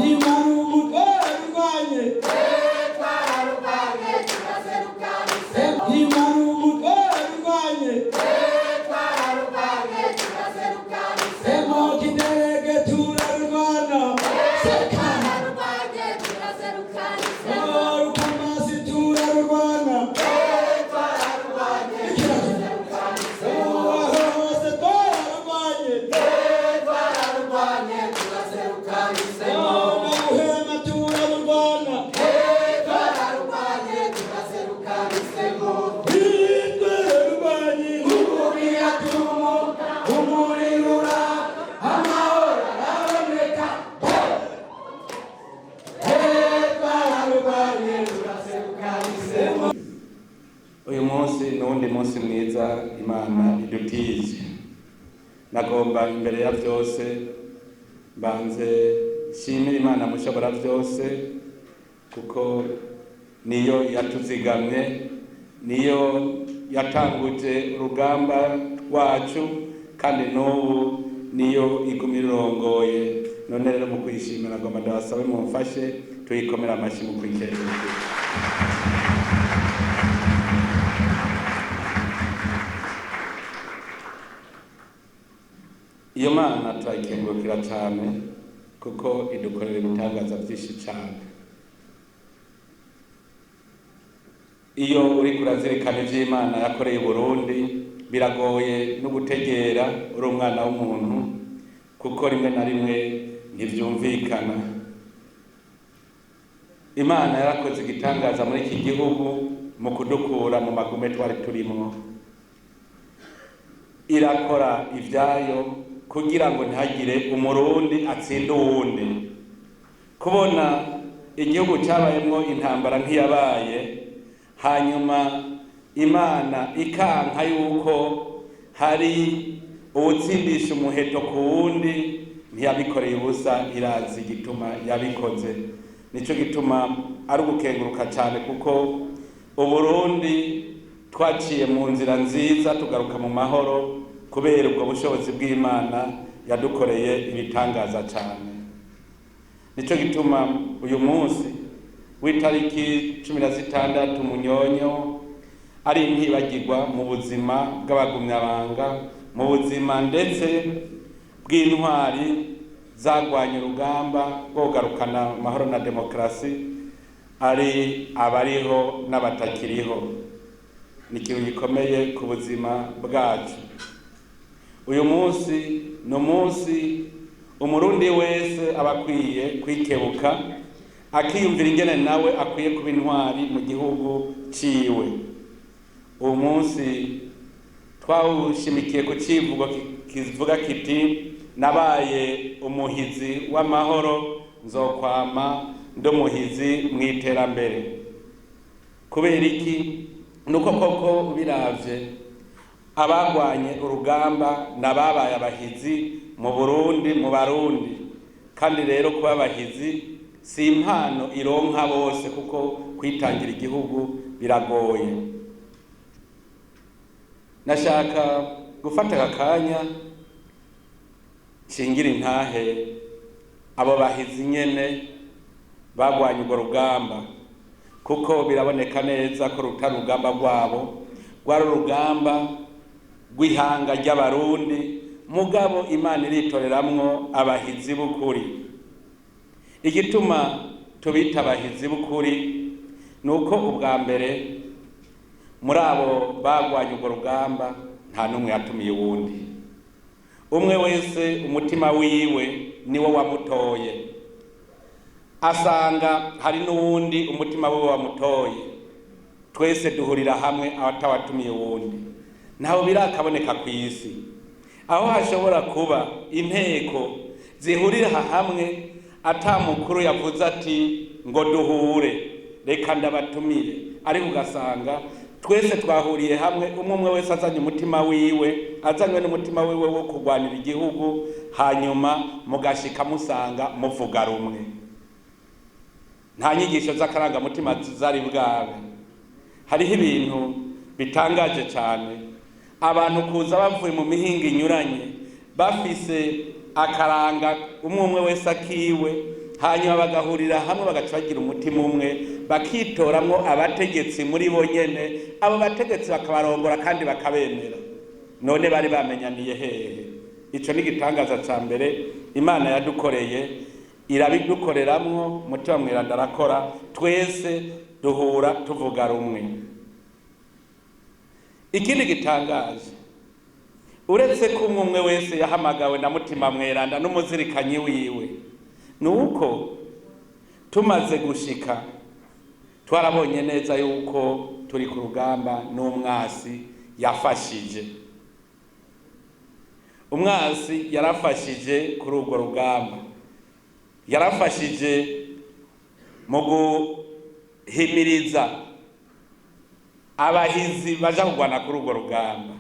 Imarugu twararurwanye. Twararurwanye turaseruka. Imarugu twararurwanye. Twararurwanye turaseruka. Emo kiderege turarurwana. Seka. Twararurwanye turaseruka. Rukamasi turarurwana. Twararurwanye. Aho hose twararurwanye. Twararurwanye turaseruka. Nabuhema turarurwana. Twararurwanye turaseruka. Twararurwanye. Umuriro tumu, umuriro ura, amahoro araboneka. Twararurwanye turaseruka. Uyu munsi ni uwundi munsi mwiza Imana idutije. Nagomba imbere ya byose mbanze nshimire Imana mushobora byose, kuko niyo yatuzigamye, niyo yatanguje urugamba rwacu, kandi n'ubu niyo iguma irongoye. None rero mu kuyishimira nagomba ndabasabe mumfashe tuyikomere amashyi mu kuyikengurukira. Iyo Mana turayikengurukira cyane kuko idukorera ibitangaza byinshi cyane. Iyo uriko urazirikana ivy'Imana yakoreye Burundi, biragoye no gutegera uri umwana w'umuntu, kuko rimwe na rimwe ntivyumvikana. Imana yarakoze igitangaza muri iki gihugu mu kudukura mu magume twari turimwo. Irakora ivyayo kugira ngo ntihagire Umurundi atsinda uwundi. Kubona igihugu cyabayemwo intambara ntiyabaye, hanyuma Imana ikanka yuko hari uwutsindisha umuheto ku wundi, ntiyabikoreye ubusa, irazi igituma yabikoze. Nico gituma ari ugukenguruka cyane, kuko Uburundi twaciye mu nzira nziza tugaruka mu mahoro kubera ubwo bushobozi bw'Imana yadukoreye ibitangaza cyane. Nico gituma uyu munsi w'itariki 16 Munyonyo ari intibagirwa mu buzima bw'abagumyabanga, mu buzima ndetse bw'intwari zagwanye urugamba rwo kugarukana amahoro na demokarasi, ari abariho n'abatakiriho. Ni ikintu gikomeye ku buzima bwacu. Uyu munsi ni umunsi Umurundi wese aba akwiye kwikebuka, akiyumvira ingene nawe akwiye kuba intwari mu gihugu ciwe. Uwo munsi twawushimikiye ku civugo kivuga kiti: "Nabaye umuhizi w'amahoro, nzokwama ndi umuhizi mu iterambere." Kubera iki? Nuko koko ubiravye, abagwanye urugamba n'ababaye abahizi mu Burundi, mu Barundi. Kandi rero kuba abahizi si impano ironka bose, kuko kwitangira igihugu biragoye. Nashaka gufata aka kanya nshingira intahe abo bahizi nyene bagwanye urwo rugamba, kuko biraboneka neza ko rutari urugamba rwabo, rwari urugamba rw'ihanga ry'Abarundi. Mugabo Imana iritoreramwo abahizi b'ukuri. Igituma tubita abahizi b'ukuri ni uko ubwa mbere muri abo bagwanye urwo rugamba nta n'umwe yatumiye uwundi. Umwe wese umutima wiwe niwo wamutoye, asanga hari n'uwundi umutima wiwe wamutoye, twese duhurira hamwe atawatumiye uwundi. Ntaho birakaboneka ku isi aho hashobora kuba inteko zihurira hamwe ata mukuru yavuze ati: "Ngo duhure, reka ndabatumire," ariko ugasanga twese twahuriye hamwe, umwe umwe wese azanye umutima wiwe, azanywe n'umutima wiwe wo kurwanira igihugu, hanyuma mugashika musanga muvuga rumwe. Nta nyigisho z'akarangamutima zari bwabe. Hariho ibintu bitangaje cyane, abantu kuza bavuye mu mihinga inyuranye, bafise akaranga umwe umwe wese akiwe. Hanyuma bagahurira hamwe, bagaca bagira umutima umwe, bakitoramwo abategetsi muri bo nyene. Abo bategetsi bakabarongora kandi bakabemera. None bari bamenyaniye hehe? Ico ni igitangaza ca mbere Imana yadukoreye, irabidukoreramwo. Mutima Mweranda arakora, twese duhura tuvuga rumwe. Ikindi gitangaje, uretse ko umwe umwe wese yahamagawe na Mutima Mweranda n'umuzirikanyi wiwe, ni uko tumaze gushika twarabonye neza yuko turi ku rugamba n'umwasi yafashije. Umwasi yarafashije kuri urwo rugamba, yarafashije mu guhimiriza abahizi baja kurwana kuri urwo rugamba.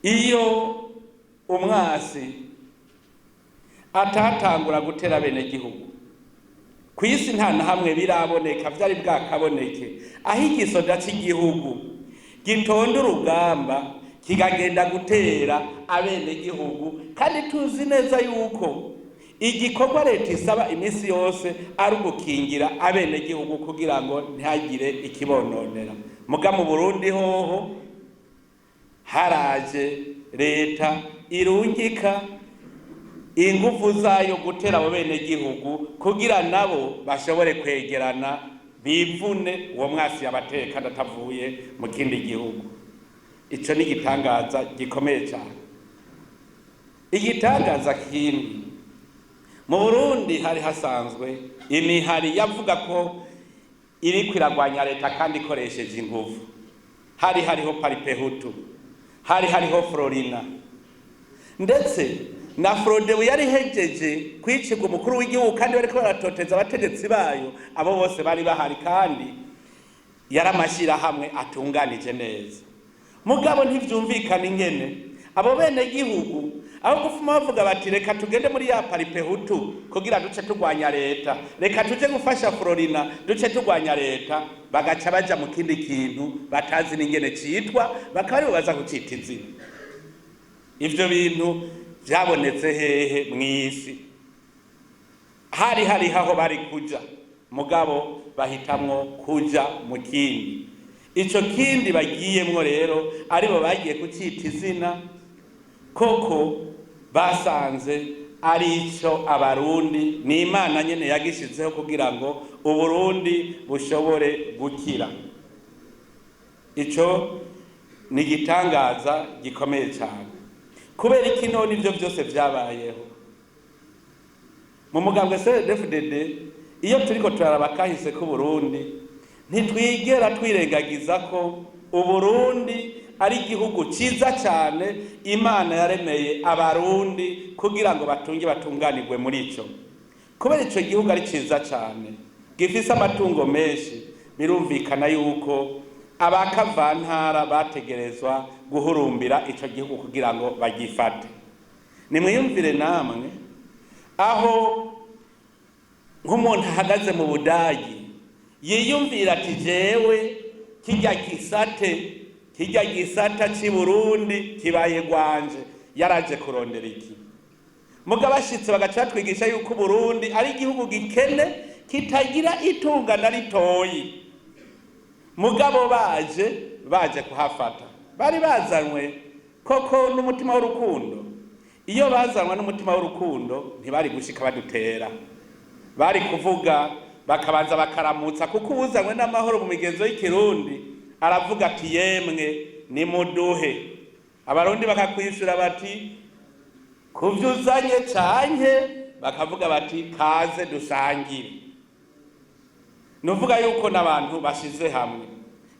Iyo umwasi atatangura gutera bene gihugu, ku isi nta na hamwe biraboneka, vyari bwakaboneke aho igisoda c'igihugu gitonda urugamba kikagenda gutera abene gihugu, kandi tuzi neza yuko igikorwa leta isaba iminsi yose ari ugukingira abene gihugu kugira ngo ntihagire ikibononera. Muga mu Burundi hoho haraje leta irungika ingufu zayo gutera abo bene gihugu kugira nabo bashobore kwegerana bivune uwo mwasi yabateye kandi atavuye mu kindi gihugu. Ico ni igitangaza gikomeye cyane. Igitangaza kindi, mu Burundi hari hasanzwe imihari yavuga ko iriko iragwanya leta kandi ikoresheje inguvu. Hari hariho Palipehutu, hari hariho Frolina, ndetse na Frodebu yari hejeje kwicirwa umukuru w'igihugu kandi bariko baratoteza abategetsi bayo. Abo bose bari bahari kandi yari amashyirahamwe atunganije neza. Mugabo ntivyumvikana ingene abo bene gihugu, aho gufuma bavuga bati: "Reka tugende muri ya Palipehutu kugira duce turwanya leta, reka tuje gufasha Frolina duce turwanya leta," bagaca baja mu kindi kintu batazi n'ingene citwa, bakaba aribo baza kucita izina. Ivyo bintu vyabonetse hehe mw'isi? Hari hariho aho bari kuja, mugabo bahitamwo kuja mu kindi. Ico kindi bagiyemwo rero, aribo bagiye kucita izina, koko basanze ari ico Abarundi ni Imana nyene yagishizeho kugira ngo Uburundi bushobore gukira. Ico ni igitangaza gikomeye cyane. Kubera iki none ivyo byose vyabayeho mu mugambwe CNDD-FDD? Iyo turiko turaraba kahise k'Uburundi, ntitwigera twirengagiza ko Uburundi ari igihugu ciza cyane Imana yaremeye Abarundi kugira ngo batunge, batunganirwe muri ico. Kubera ico gihugu ari ciza cyane, gifise amatungo menshi, birumvikana yuko abakavantara bategerezwa guhurumbira ico gihugu kugira ngo bagifate. Nimwiyumvire namwe aho nk'umuntu ahagaze mu Budagi yiyumvira ati: "Jewe kijya gisate, kijya gisata c'i Burundi kibaye gwanje." Yaraje kurondera iki? Mugabo abashitsi bagaca batwigisha yuko Burundi ari igihugu gikene, kitagira itunga na ritoyi. Mugabo baje kuhafata, bari bazanywe koko n'umutima w'urukundo? Iyo bazanwa n'umutima w'urukundo, ntibari gushika badutera. Bari kuvuga, bakabanza bakaramutsa, kuko uwuzanywe n'amahoro mu migenzo y'ikirundi aravuga ati: "Yemwe, nimuduhe." Abarundi bakakwishura bati: "Kuvyo uzanye," canke bakavuga bati: "Kaze dusangire." Nuvuga yuko n'abantu bashize hamwe.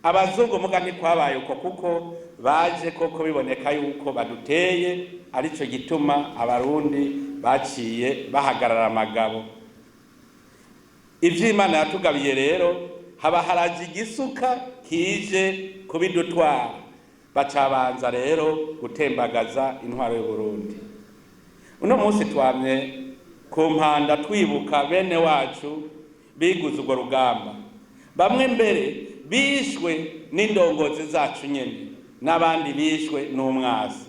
Abazungu muga ntikwabaye uko, kuko baje koko biboneka yuko baduteye. Arico gituma Abarundi baciye bahagarara amagabo. Ivyo Imana yatugabiye rero, haba haraje igisuka kije kubidutwara, bacabanza rero gutembagaza intwaro y'Uburundi. Uno munsi twamye ku mpanda twibuka bene wacu biguze urwo rugamba, bamwe mbere bishwe n'indongozi zacu nyene, n'abandi bishwe n'umwasi.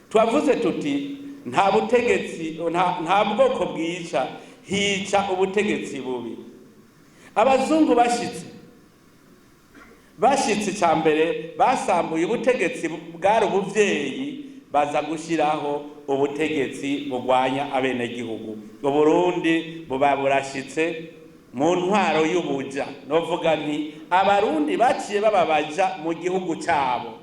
Twavuze tuti Nta butegetsi, nta bwoko bwica, hica ubutegetsi bubi. Abazungu bashitse cya mbere basambuye ubutegetsi bwari ubuvyeyi, baza gushyiraho ubutegetsi bugwanya abenegihugu. Uburundi buba burashitse mu ntwaro y'ubuja. Novuga nti Abarundi baciye bababaja mu gihugu cyabo.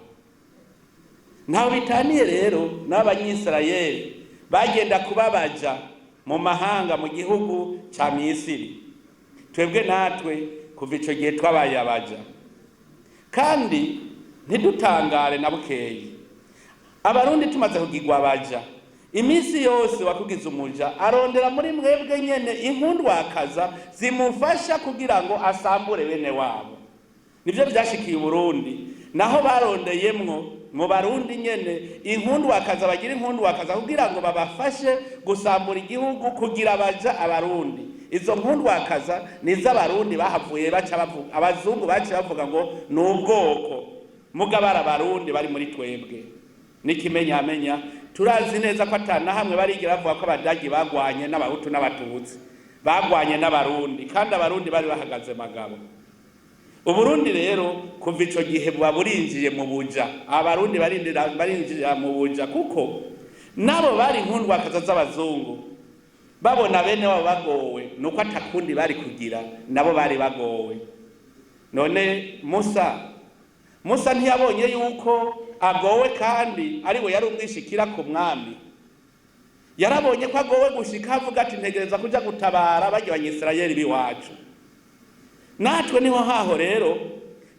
Ntaho bitaniye rero n'Abanyisirayeli bagenda kubabaja mu mahanga, mu gihugu cya Misiri. Twebwe natwe kuva ico gihe twabaye abaja, kandi ntidutangare na bukeyi. Abarundi tumaze kugirwa abaja, iminsi yose wakugize umuja arondera muri mwebwe nyene inkundwakaza zimufasha kugira ngo asambure bene wabo. Nivyo vyashikiye Uburundi, naho barondeyemwo mu Barundi nyene inkundwakaza, bagira inkundwakaza kugira ngo babafashe gusambura igihugu, kugira abaja Abarundi. Izo nkundwakaza ni iz'Abarundi bahavuye baca bavuga, abazungu baciye bavuga ngo ni ubwoko, mugabo ari Abarundi bari muri twebwe. N'ikimenyamenya, turazi neza ko atana hamwe barigira bavuga ko Abadagi bagwanye n'Abahutu n'Abatutsi, bagwanye n'Abarundi, kandi Abarundi bari bahagaze magabo. Uburundi rero kuva ico gihe buba burinjiye mu buja. Abarundi barinjira mu buja, kuko nabo bari inkundwakaza z'abazungu. Babona bene wabo bagowe, nuko atakundi bari kugira, nabo bari bagowe. None Musa ntiyabonye yuko agowe, kandi ari we yari umwishikira ku mwami? Yarabonye ko agowe gushika avuga ati: "Ntegereza kuja gutabara barya Abanyisirayeli b'iwacu." Natwe niho haho rero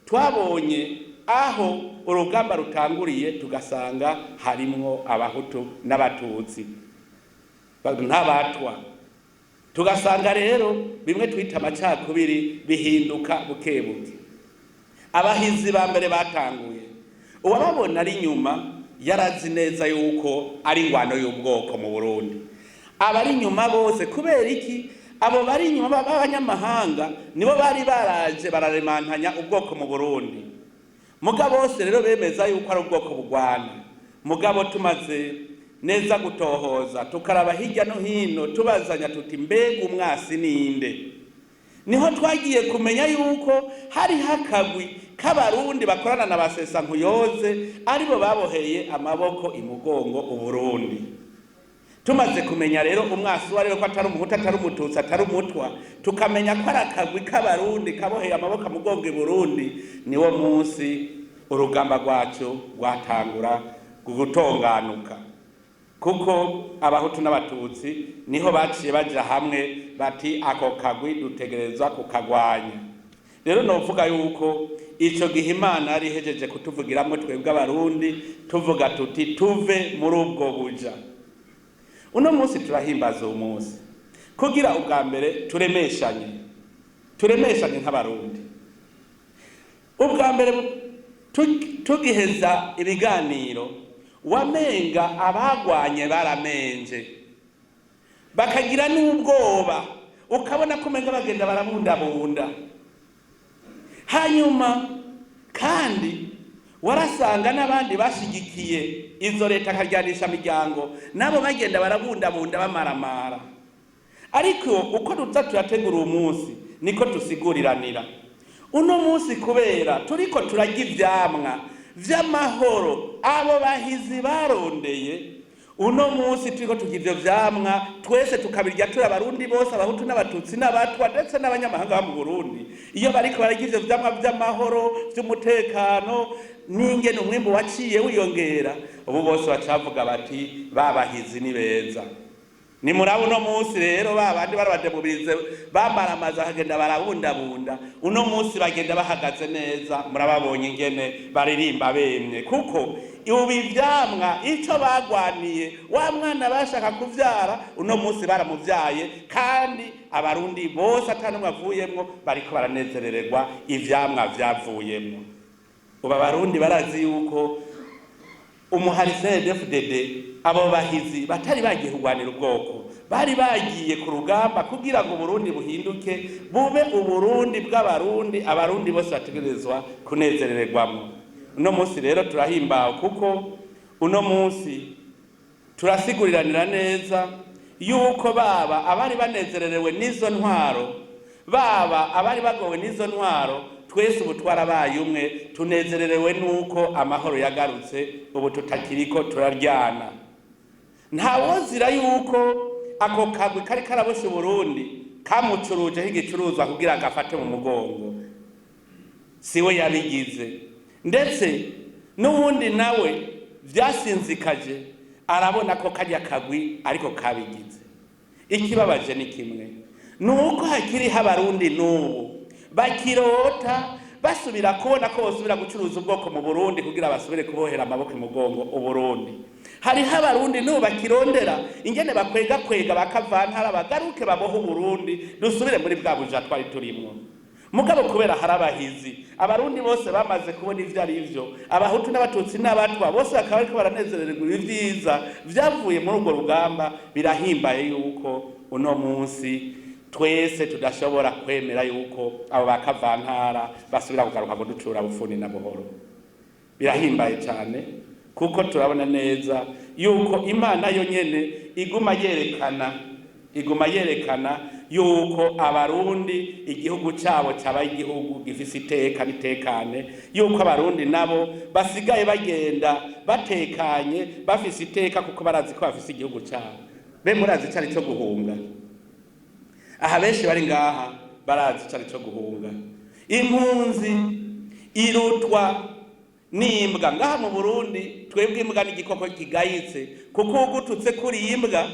twabonye aho urugamba rutanguriye, tugasanga harimwo Abahutu n'Abatutsi n'Abatwa, tugasanga rero bimwe twita amacakubiri bihinduka buke buke. Abahizi ba mbere batanguye, uwababona ari inyuma yarazi neza yuko ari ingwano y'ubwoko mu Burundi. Abari inyuma bose, kubera iki? Abo bari inyuma b'abanyamahanga nibo bari baraje bararemantanya ubwoko mu Burundi. Mugabo bose rero bemeza yuko ari ubwoko bugwana. Mugabo tumaze neza gutohoza, tukaraba hirya no hino, tubazanya tuti: "Mbega umwasi ninde?" Niho twagiye kumenya yuko hariho akagwi k'Abarundi bakorana na ba Sesankuyoze, aribo baboheye amaboko imugongo Uburundi. Tumaze kumenya rero umwasi uwo ari we, ko atari Umuhutu, atari Umututsi, atari Umutwa, tukamenya ko ari akagwi k'Abarundi kaboheye amaboko amugongo i Burundi, niwo munsi urugamba rwacu rwatangura gutonganuka, kuko Abahutu n'Abatutsi niho baciye baja hamwe bati: "Ako kagwi dutegerezwa kukagwanya." Rero novuga yuko ico gihe Imana yari ihejeje kutuvugiramwo twebwe Abarundi, tuvuga tuti: "Tuve muri ubwo buja." Uno munsi turahimbaza uwo munsi kugira ubwa mbere turemeshanye nk'Abarundi. Ubwa mbere tugiheza ibiganiro, wamenga abagwanye baramenje, bakagira n'ubwoba, ukabona ko umenga bagenda barabundabunda. Hanyuma kandi warasanga n'abandi bashigikiye izo leta akaryanisha miryango, nabo bagenda barabundabunda bamaramara. Ariko uko duza turategura uwo munsi, niko tusiguriranira. Uno munsi, kubera turiko turarya ivyamwa vy'amahoro abo bahizi barondeye, uno munsi turiko turya ivyo vyamwa twese, tukabirya turi Abarundi bose, Abahutu n'Abatutsi n'Abatwa, ndetse n'abanyamahanga bo mu Burundi. Iyo bariko bararya ivyo vyamwa vy'amahoro, vy'umutekano, n'ingene umwimbu waciye wiyongera, ubu bose bacavuga bati: "Babahizi ni beza." Ni murabo uno munsi rero ba bandi barabademubirize bambaramaza, bakagenda barabundabunda, uno munsi bagenda bahagaze neza. Murababonye ingene baririmba bemye, kuko ubu ivyamwa ico bagwaniye, wa mwana bashaka kuvyara, uno munsi baramuvyaye, kandi Abarundi bose ata n'umwe avuyemwo bariko baranezerererwa ivyamwa vyavuyemwo. Ubu Abarundi barazi yuko umuhari CNDD-FDD, abo bahizi batari bagiye kurwanira ubwoko, bari bagiye ku rugamba kugira ngo Uburundi buhinduke, bube Uburundi bw'Abarundi, Abarundi bose bategerezwa kunezerererwamo. Uno munsi rero turahimbawe, kuko uno munsi Turasiguriranira neza yuko baba abari banezererewe n'izo ntwaro, baba abari bagowe n'izo ntwaro, twese ubu twarabaye umwe, tunezererewe nuko amahoro yagarutse, ubu tutakiriko turaryana. Ntawozira yuko ako kagwi kari karaboshe Uburundi kamucurujeho igicuruzwa kugira agafate mu mugongo, siwe yabigize. Ndetse n'uwundi nawe vyasinzikaje arabona ko karya kagwi ariko kabigize. Ikibabaje ni kimwe, nuko hakiriho Abarundi n'ubu bakirota basubira kubona ko bosubira gucuruza ubwoko mu Burundi kugira basubire kubohera amaboko imugongo Uburundi. Hariho Abarundi n'ubu bakirondera ingene bakwega kwega bakavantara bagaruke babohe Uburundi, dusubire muri bwa buja twari turimwo. Mugabo kubera hari abahizi, Abarundi bose bamaze kubona ivyo ari vyo, Abahutu n'Abatutsi n'Abatwa bose bakaba bariko baranezererwa ibivyiza vyavuye muri urwo rugamba. Birahimbaye yuko uno munsi twese tudashobora kwemera yuko abo bakavantara basubira kugaruka kuducura bufuni na buhoro. Birahimbaye cyane kuko turabona neza yuko Imana yo nyene iguma yerekana yuko Abarundi igihugu cyabo cyaba igihugu gifise iteka n'itekane, yuko Abarundi nabo basigaye bagenda batekanye, bafise iteka, kuko barazi ko bafise igihugu cyabo. Be murazi icari cyo guhunga? Aha benshi bari ngaha barazi icari cyo guhunga. Impunzi irutwa n'imbwa ngaha mu Burundi. Twebwe imbwa ni igikoko kigayitse, kuko ugututse kuri imbwa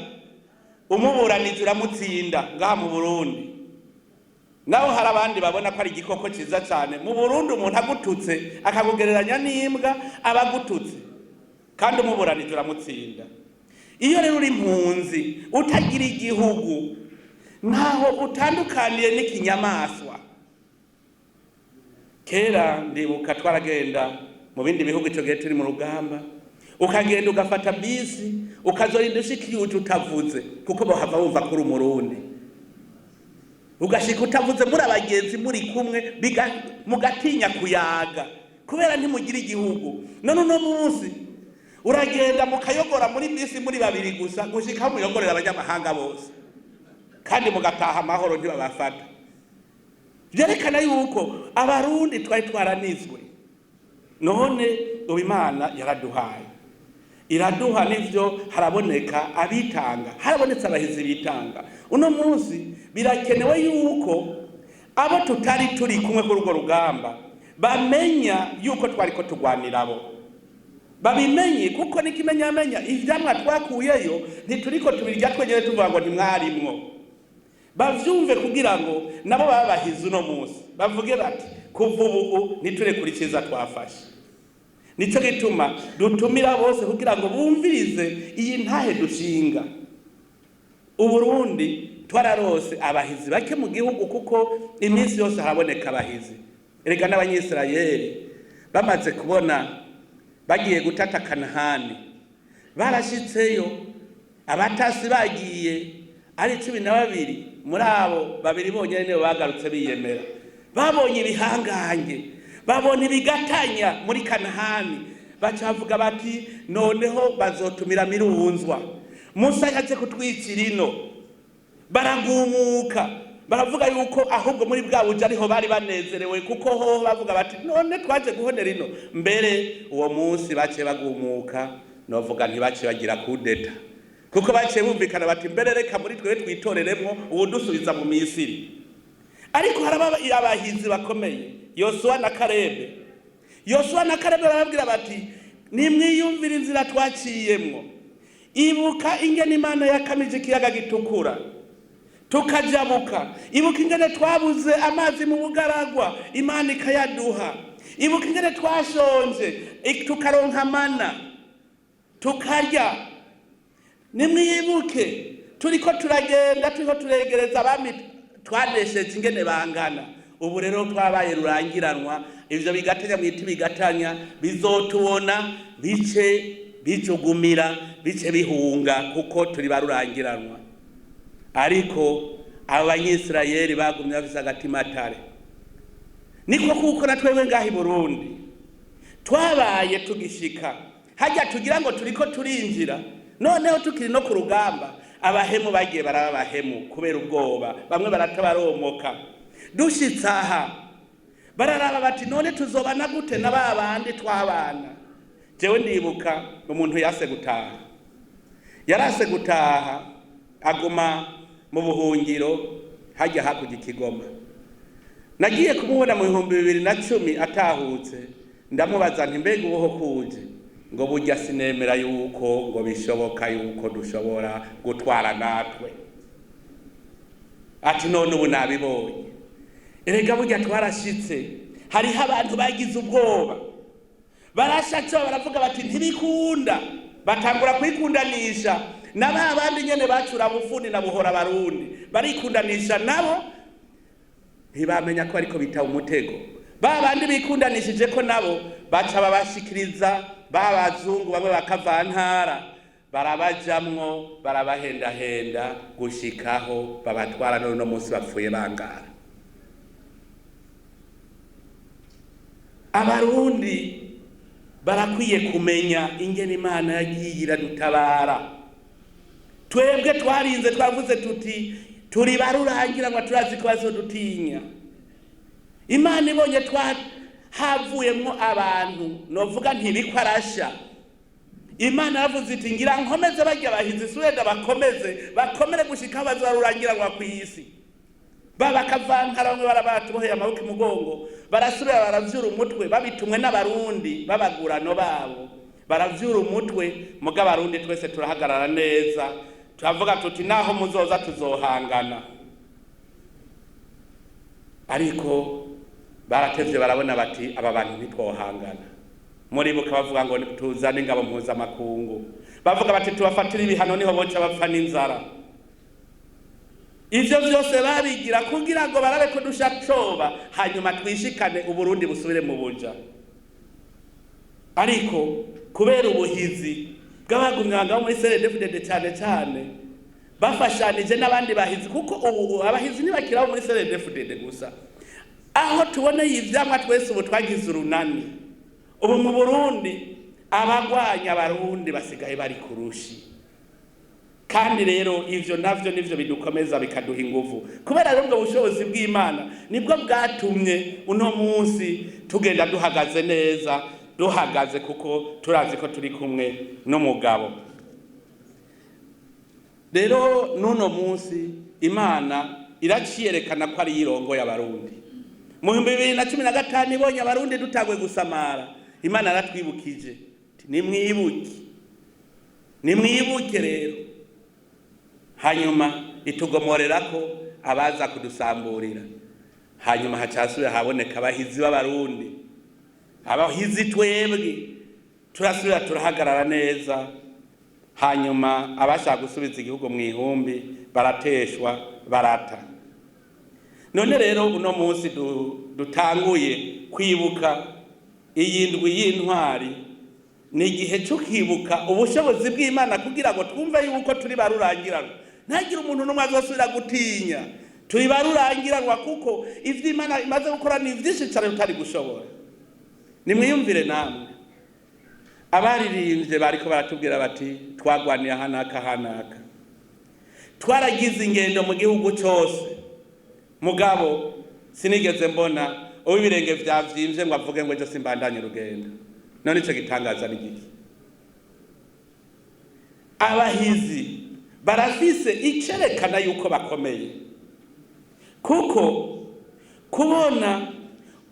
umuburanije uramutsinda ngaha mu Burundi. Naho hari abandi babona ko ari igikoko cyiza cyane, mu Burundi umuntu agututse akakugereranya n'imbwa aba agututse, kandi umuburanije uramutsinda. Iyo rero uri impunzi utagira igihugu, ntaho utandukaniye n'ikinyamaswa. Kera ndibuka twaragenda mu bindi bihugu, icyo gihe turi mu rugamba, ukagenda ugafata bisi, ukazorinda ushika iyo uje utavuze, kuko bohava bumva ko uri Umurundi. Ugashika utavuze, muri abagenzi muri kumwe, mugatinya kuyaga kubera ntimugira igihugu. None uno munsi uragenda mukayogora muri bisi muri babiri gusa, gushika aho muyogorera abanyamahanga bose, kandi mugataha amahoro, ntibabafata. Byerekana yuko Abarundi twari twaranizwe. None ubu Imana yaraduhaye, iraduha n'ivyo. Haraboneka abitanga, harabonetse abahizi bitanga. Uno munsi birakenewe yuko abo tutari turi kumwe kuri urwo rugamba bamenya yuko twariko turwanira abo, babimenye, kuko n'ikimenyamenya ivyamwa twakuyeyo ntituriko tubirya twenyene tuvuga ngo ntimwarimwo. Bavyumve kugira ngo nabo baba bahize uno munsi, bavuge bati: "Kuva ubu ntiturekure iciza twafashe." Nico gituma dutumira bose kugira ngo bumvirize iyi ntahe dushinga. Uburundi twararose abahizi bake mu gihugu, kuko iminsi yose haraboneka abahizi. Erega n'Abanyisirayeli bamaze kubona bagiye gutata Kanahani, barashitseyo abatasi bagiye ari 12, muri abo babiri bonyene nibo bagarutse biyemera. Babonye ibihangange, babona ibigatanya muri Kanahani, baca bavuga bati: "Noneho bazotumira mirunzwa, Musa yaje kutwicira ino." Baragumuka, baravuga yuko ahubwo muri bwa buja ariho bari banezerewe, kuko hoho bavuga bati: "None twaje guhonera ino?" Mbere uwo munsi baciye bagumuka, novuga ntibaciye bagira kudeta, kuko baciye bumvikana bati: "Mbere reka muri twebwe twitoreremwo uwudusubiza mu Misiri." Ariko haraba abahizi bakomeye, Yosuwa na Karebe. Yosuwa na Karebe barababwira bati: "Nimwiyumvire inzira twaciyemwo, ibuka ingene Imana yakamije ikiyaga Gitukura tukajabuka, ibuka ingene twabuze amazi mu bugaragwa, Imana ikayaduha, ibuka ingene twashonje tukaronka mana tukarya. Nimwibuke turiko turagenda, turiko turegereza abami twanesheje ingene bangana. Ubu rero twabaye rurangiranwa, ivyo bigatanya mwita ibigatanya bizotubona bice bijugumira, bice bihunga, kuko turi barurangiranwa." Ariko abo Banyisirayeli bagumye bafise agatimatare. Niko kuko na twebwe ngaha i Burundi twabaye tugishika hajya tugira ngo turiko turinjira. Noneho tukiri no ku rugamba, abahemu bagiye baraba abahemu kubera ubwoba, bamwe barata baromoka. Dushitse aha bararaba bati: "None tuzobana gute na ba bandi twabana?" Jewe ndibuka umuntu yase gutaha, yarase gutaha, aguma mu buhungiro hajya hakurya ikigoma. Nagiye kumubona mu 2010 atahutse, ndamubaza nti: "Mbega ubuho kuje?" Ngo: "Burya sinemera yuko ngo bishoboka yuko dushobora gutwara natwe." Ati: "None ubu nabibonye." Erega burya twarashitse, hariho abantu bagize ubwoba, barashatse, baravuga bati: "Ntibikunda." Batangura kwikundanisha na ba bandi nyene bacura bufuni na buhora. Barundi barikundanisha nabo, ntibamenya ko ariko bita umutego. Ba bandi bikundanishije ko nabo baca babashikiriza ba bazungu bamwe bakavantara, barabajamwo, barabahendahenda gushikaho babatwara. None uno munsi bapfuye bangara. Abarundi barakwiye kumenya ingene Imana yagiye iradutabara. Twebwe twarinze twavuze tuti: "Turi barurangira ngo turazi ko bazodutinya." Imana ibonye twa havuyemwo abantu, novuga ntibikwarasha, Imana yaravuze iti: "Ngira nkomeze barya bahizi suweda, bakomeze bakomere gushika aho bazorurangiranwa kw'isi." Babakavankara bamwe barabatuboheye amaboko imugongo, barasubira baravyura umutwe, babitumwe n'Abarundi b'abagurano babo, baravyura umutwe. Muga Abarundi twese turahagarara neza, turavuga tuti: "Naho muzoza tuzohangana." Ariko baratevye barabona bati: "Aba bantu ntitwohangana." Muribuka bavuga ngo tuzane ingabo mpuzamakungu, bavuga bati: "Tubafatire ibihano niho boca bapfa n'inzara." Ivyo vyose babigira kugira ngo barabe ko dusha coba, hanyuma twishikane Uburundi busubire mu buja. Ariko kubera ubuhizi bw'abagumyabanga bo muri CNDD-FDD, cyane cyane bafashanije n'abandi bahizi, kuko ubu abahizi ntibakiraho muri CNDD-FDD gusa. Aho tuboneye ivyamwa twese ubu twagize urunani. Ubu mu Burundi abagwanya Abarundi basigaye bari kurushi. Kandi rero ivyo navyo nivyo bidukomeza, bikaduha inguvu. Kubera rero ubwo bushobozi bw'Imana nibwo bwatumye uno munsi tugenda duhagaze neza, duhagaze kuko turazi ko turi kumwe n'umugabo. Rero n'uno munsi Imana iraciyerekana ko ari irongo y'Abarundi. Mu 2015 ibonye Abarundi dutagwe gusamara, Imana yaratwibukije: "Nimwibuke, nimwibuke." Rero hanyuma itugomorera ko abaza kudusamburira, hanyuma hacasubira haboneka abahizi b'Abarundi. Abahizi twebwe turasubira turahagarara neza, hanyuma abashaka gusubiza igihugu mu ihumbi barateshwa, barata. None rero uno munsi dutanguye kwibuka iyi ndwi y'intwari, ni igihe cyo kwibuka ubushobozi bw'Imana kugira ngo twumve yuko turi barurangiranwa. Ntagire umuntu n'umwe azosubira gutinya, turi barurangiranwa, kuko ivyo Imana imaze gukora ni vyinshi cane tutari gushobora. Nimwiyumvire namwe, abaririmbye bariko baratubwira bati: "Twagwaniye ahanaka hanaka, twaragize ingendo mu gihugu cose." Mugabo sinigeze mbona uwo ibirenge vyavyimbye ngo avuge ngo: "Ejo simbandanye urugendo." None ico gitangaza ni giki? Abahizi barafise icerekana yuko bakomeye, kuko kubona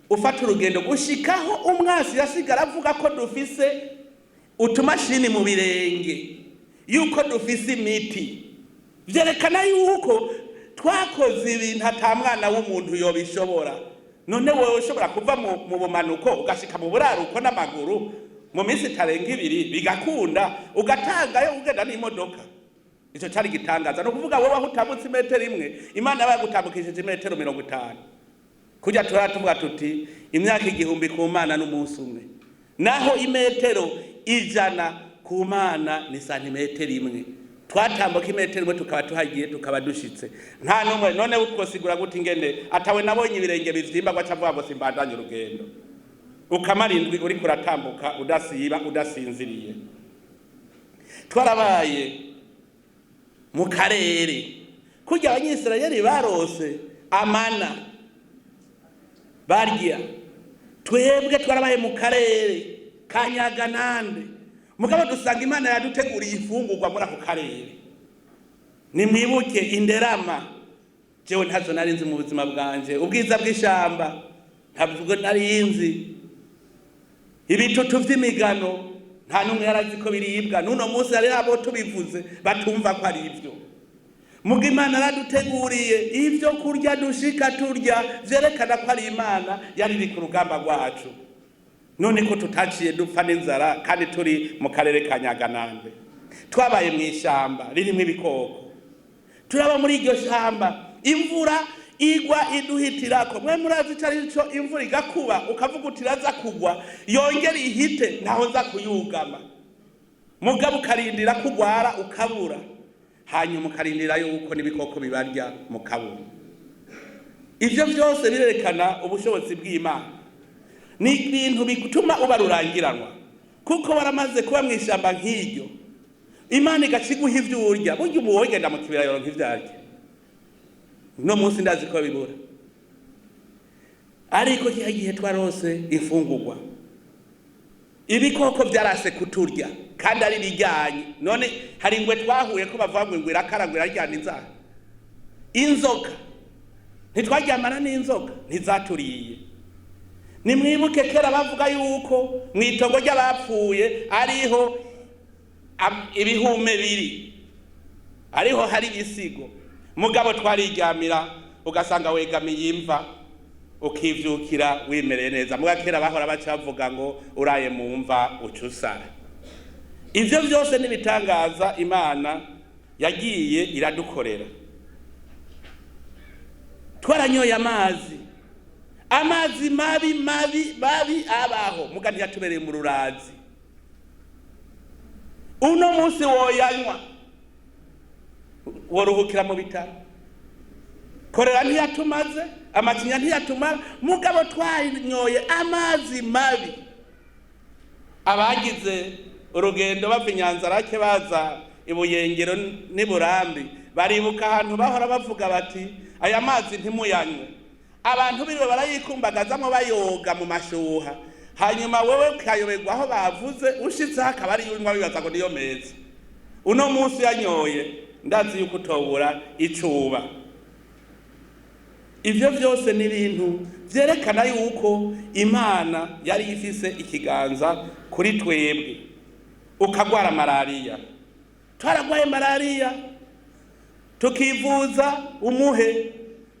ufata urugendo gushikaho umwasi yasigara avuga ko dufise utumashini mu birenge, yuko dufise imiti, vyerekana yuko twakoze ibintu ata mwana w'umuntu yobishobora. None wowe ushobora kuva mu bumanuko ugashika mu buraruko n'amaguru mu minsi itarenga 2, bigakunda, ugatangayo ugenda n'imodoka, ico cari gitangaza. Ni ukuvuga wowe aho utambutse imetero 1, Imana yaba yagutambukishije imetero 50. Kurya turara tuvuga tuti: "Imyaka 1000 ku Mana n'umunsi umwe." Naho imetero 100 ku Mana ni santimetero 1. Twatambuka imetero 1 tukaba tuhagiye, tukaba dushitse, nta n'umwe. None twosigura gute ingende atawe nabonye ibirenge bivyimba ngo aca avuga ngo: "Simbandanye urugendo"? Ukamara indwi uriko uratambuka udasiba, udasinziriye. Twarabaye mu karere kurya Abanyisirayeli barose amana barya, twebwe twarabaye mu karere ka Nyaganande, mugabo dusanga Imana yaduteguriye ifungurwa muri ako karere. Nimwibuke inderama, jewe ntazo nari nzi mu buzima bwanje, ubwiza bw'ishamba ntabwo nari nzi, ibitutu vy'imigano nta n'umwe yarazi ko biribwa. N'uno munsi hari abo tubivuze batumva ko ari ivyo. Muga Imana yaraduteguriye ivyo kurya dushika turya, vyerekana ko ari Imana yari iri ku rugamba rwacu. None ko tutaciye dupfa n'inzara kandi turi mu karere ka Nyaganambe? Twabaye mu ishamba ririmo ibikoko, turaba muri iryo shamba, imvura igwa iduhitirako. Mwe murazi ico ari co? Imvura igakuba, ukavuga uti iraza kugwa yongera ihite, ntaho nza kuyugama. Mugabo ukarindira kugwara ukabura, hanyuma ukarindira yuko n'ibikoko bibarya mukabura. Ivyo vyose birerekana ubushobozi bw'Imana. Ni ibintu bituma uba rurangiranwa, kuko waramaze kuba mu ishyamba nk'iryo, Imana igaca iguha ivyo urya. Burya ubu wogenda mu kibira yoronka ivyo arya, uno munsi ndazi ko bibura, ariko kiha gihe twarose imfungurwa, ibikoko vyarase kuturya kandi ari bijyanye. None hari ingwe twahuye ko bavuga ngo ingwe irakara, ngo iraryana inzara? Inzoka, ntitwaryamana n'inzoka, ntizaturiye. Nimwibuke kera bavuga yuko mu itongo ry'abapfuye ariho ibihume biri, ariho hari ibisigo. Mugabo twariryamira, ugasanga wegamiye imva, ukivyukira wimereye neza. Muga kera bahora baca bavuga ngo uraye mu mva uca usara. Ivyo vyose n'ibitangaza Imana yagiye iradukorera. Twaranyoye amazi, amazi mabi mabi mabi abaho, muga ntiyatubereye mu rurazi. Uno munsi woyanywa woruhukira mu bitaro. Korera ntiyatumaze, amacinya ntiyatumara, mugabo twanyoye amazi mabi. Abagize urugendo bava Inyanzarake baza Ibuyengero n'iBurambi baribuka ahantu bahora bavuga bati aya mazi ntimuyanywe. Abantu biriwe barayikumbagazamo, bayoga mu mashuha, hanyuma wewe ukayoberwa aho bavuze, ushitseho akaba ariyo unywa, bibaza ngo niyo meza. Uno munsi yanyoye ndazi yuko utobura icuba. Ivyo vyose ni ibintu vyerekana yuko Imana yari ifise ikiganza kuri twebwe. Ukagwara malariya, twaragwaye malariya tukivuza umuhe,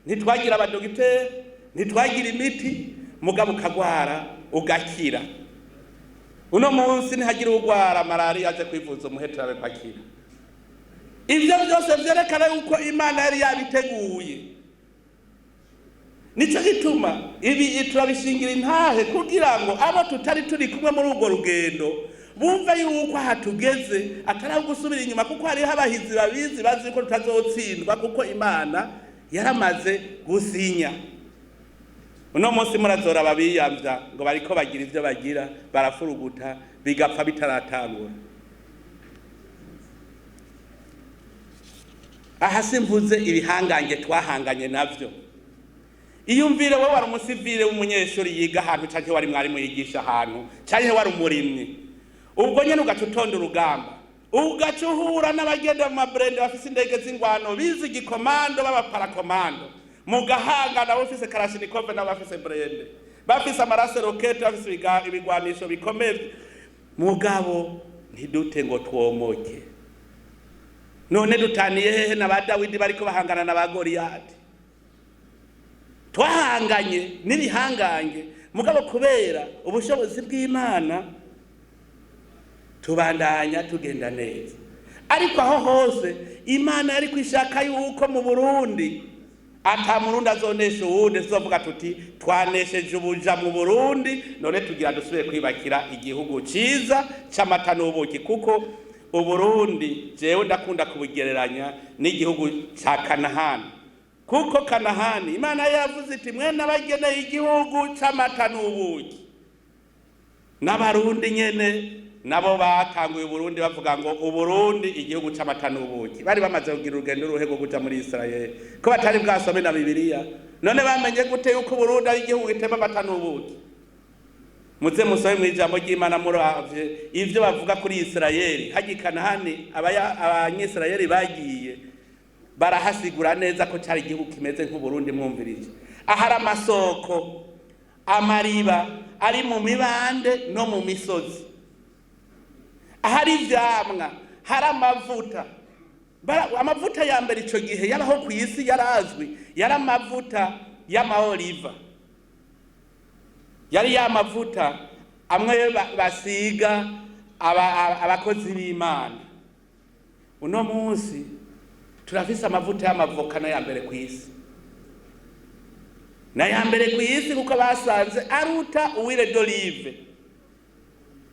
ntitwagira abadogiteri, ntitwagira imiti, mugabo ukagwara ugakira. Uno munsi ntihagira ugwara malariya aje kwivuza umuhe, turabe ko akira. Ivyo vyose vyerekana yuko Imana yari yabiteguye. Nico gituma ibi turabishingira intahe, kugira ngo abo tutari turi kumwe muri urwo rugendo bumve yuko aha tugeze atari aho gusubira inyuma, kuko hariho abahizi babizi, bazi ko tutazotsindwa, kuko Imana yaramaze gusinya. Uno munsi murazora babiyamvya ngo bariko bagira ivyo bagira, barafuruguta bigapfa bitaratangura. Aha simvuze ibihangange twahanganye navyo. Iyumvire wowe wari umusivile w'umunyeshuri yiga ahantu, canke wari mwarimu yigisha ahantu, canke wari umurimyi, ubwo nyene ugaca utonda urugamba, ugaca uhura n'abagenda mu maburende bafise indege z'ingwano, bize igikomando, b'abaparakomando, mugahangana, bafise karashinikove n'abafise burende, bafise amarase rokete, bafise ibigwanisho bikomeye, mugabo ntidute ngo twomoke. None dutaniye hehe na ba Dawidi bariko bahangana na ba Goliyati? Twahanganye n'ibihangange, mugabo kubera ubushobozi bw'Imana tubandanya tugenda neza. Ariko aho hose Imana yari kwishaka yuko mu Burundi ata Murundi azonesha uwundi, tuzovuga tuti twanesheje ubuja mu Burundi, none tugira dusubire kwibakira igihugu ciza c'amata n'ubuki. Kuko Uburundi jewe ndakunda kubugereranya n'igihugu ca Kanahani, kuko Kanahani Imana yavuze iti mwe nabageneye igihugu c'amata n'ubuki. N'Abarundi nyene Nabo batanguye Uburundi bavuga ngo Uburundi igihugu c'amata n'ubuki. Bari bamaze kugira urugendo ruhe rwo kuja muri Israel ko batari bwasome na Bibiliya? None bamenye gute yuko Uburundi ari igihugu gitemba amata n'ubuki? Muze musome mu ijambo ry'Imana, muravye ivyo bavuga kuri Israeli hajya Kanahani. Abanyisirayeli bagiye barahasigura neza ko cari igihugu kimeze nk'Uburundi. Mwumvirije ahari amasoko, amariba ari mu mibande no mu misozi, ahari ivyamwa, hari amavuta. Amavuta ya mbere ico gihe yaraho ku isi yarazwi, yari amavuta y'amaoliva, yari ya mavuta amwe basiga abakozi b'Imana. Uno munsi turafise amavuta y'amavoka n'aya mbere ku isi, n'aya mbere ku isi, kuko basanze aruta huile d'olive.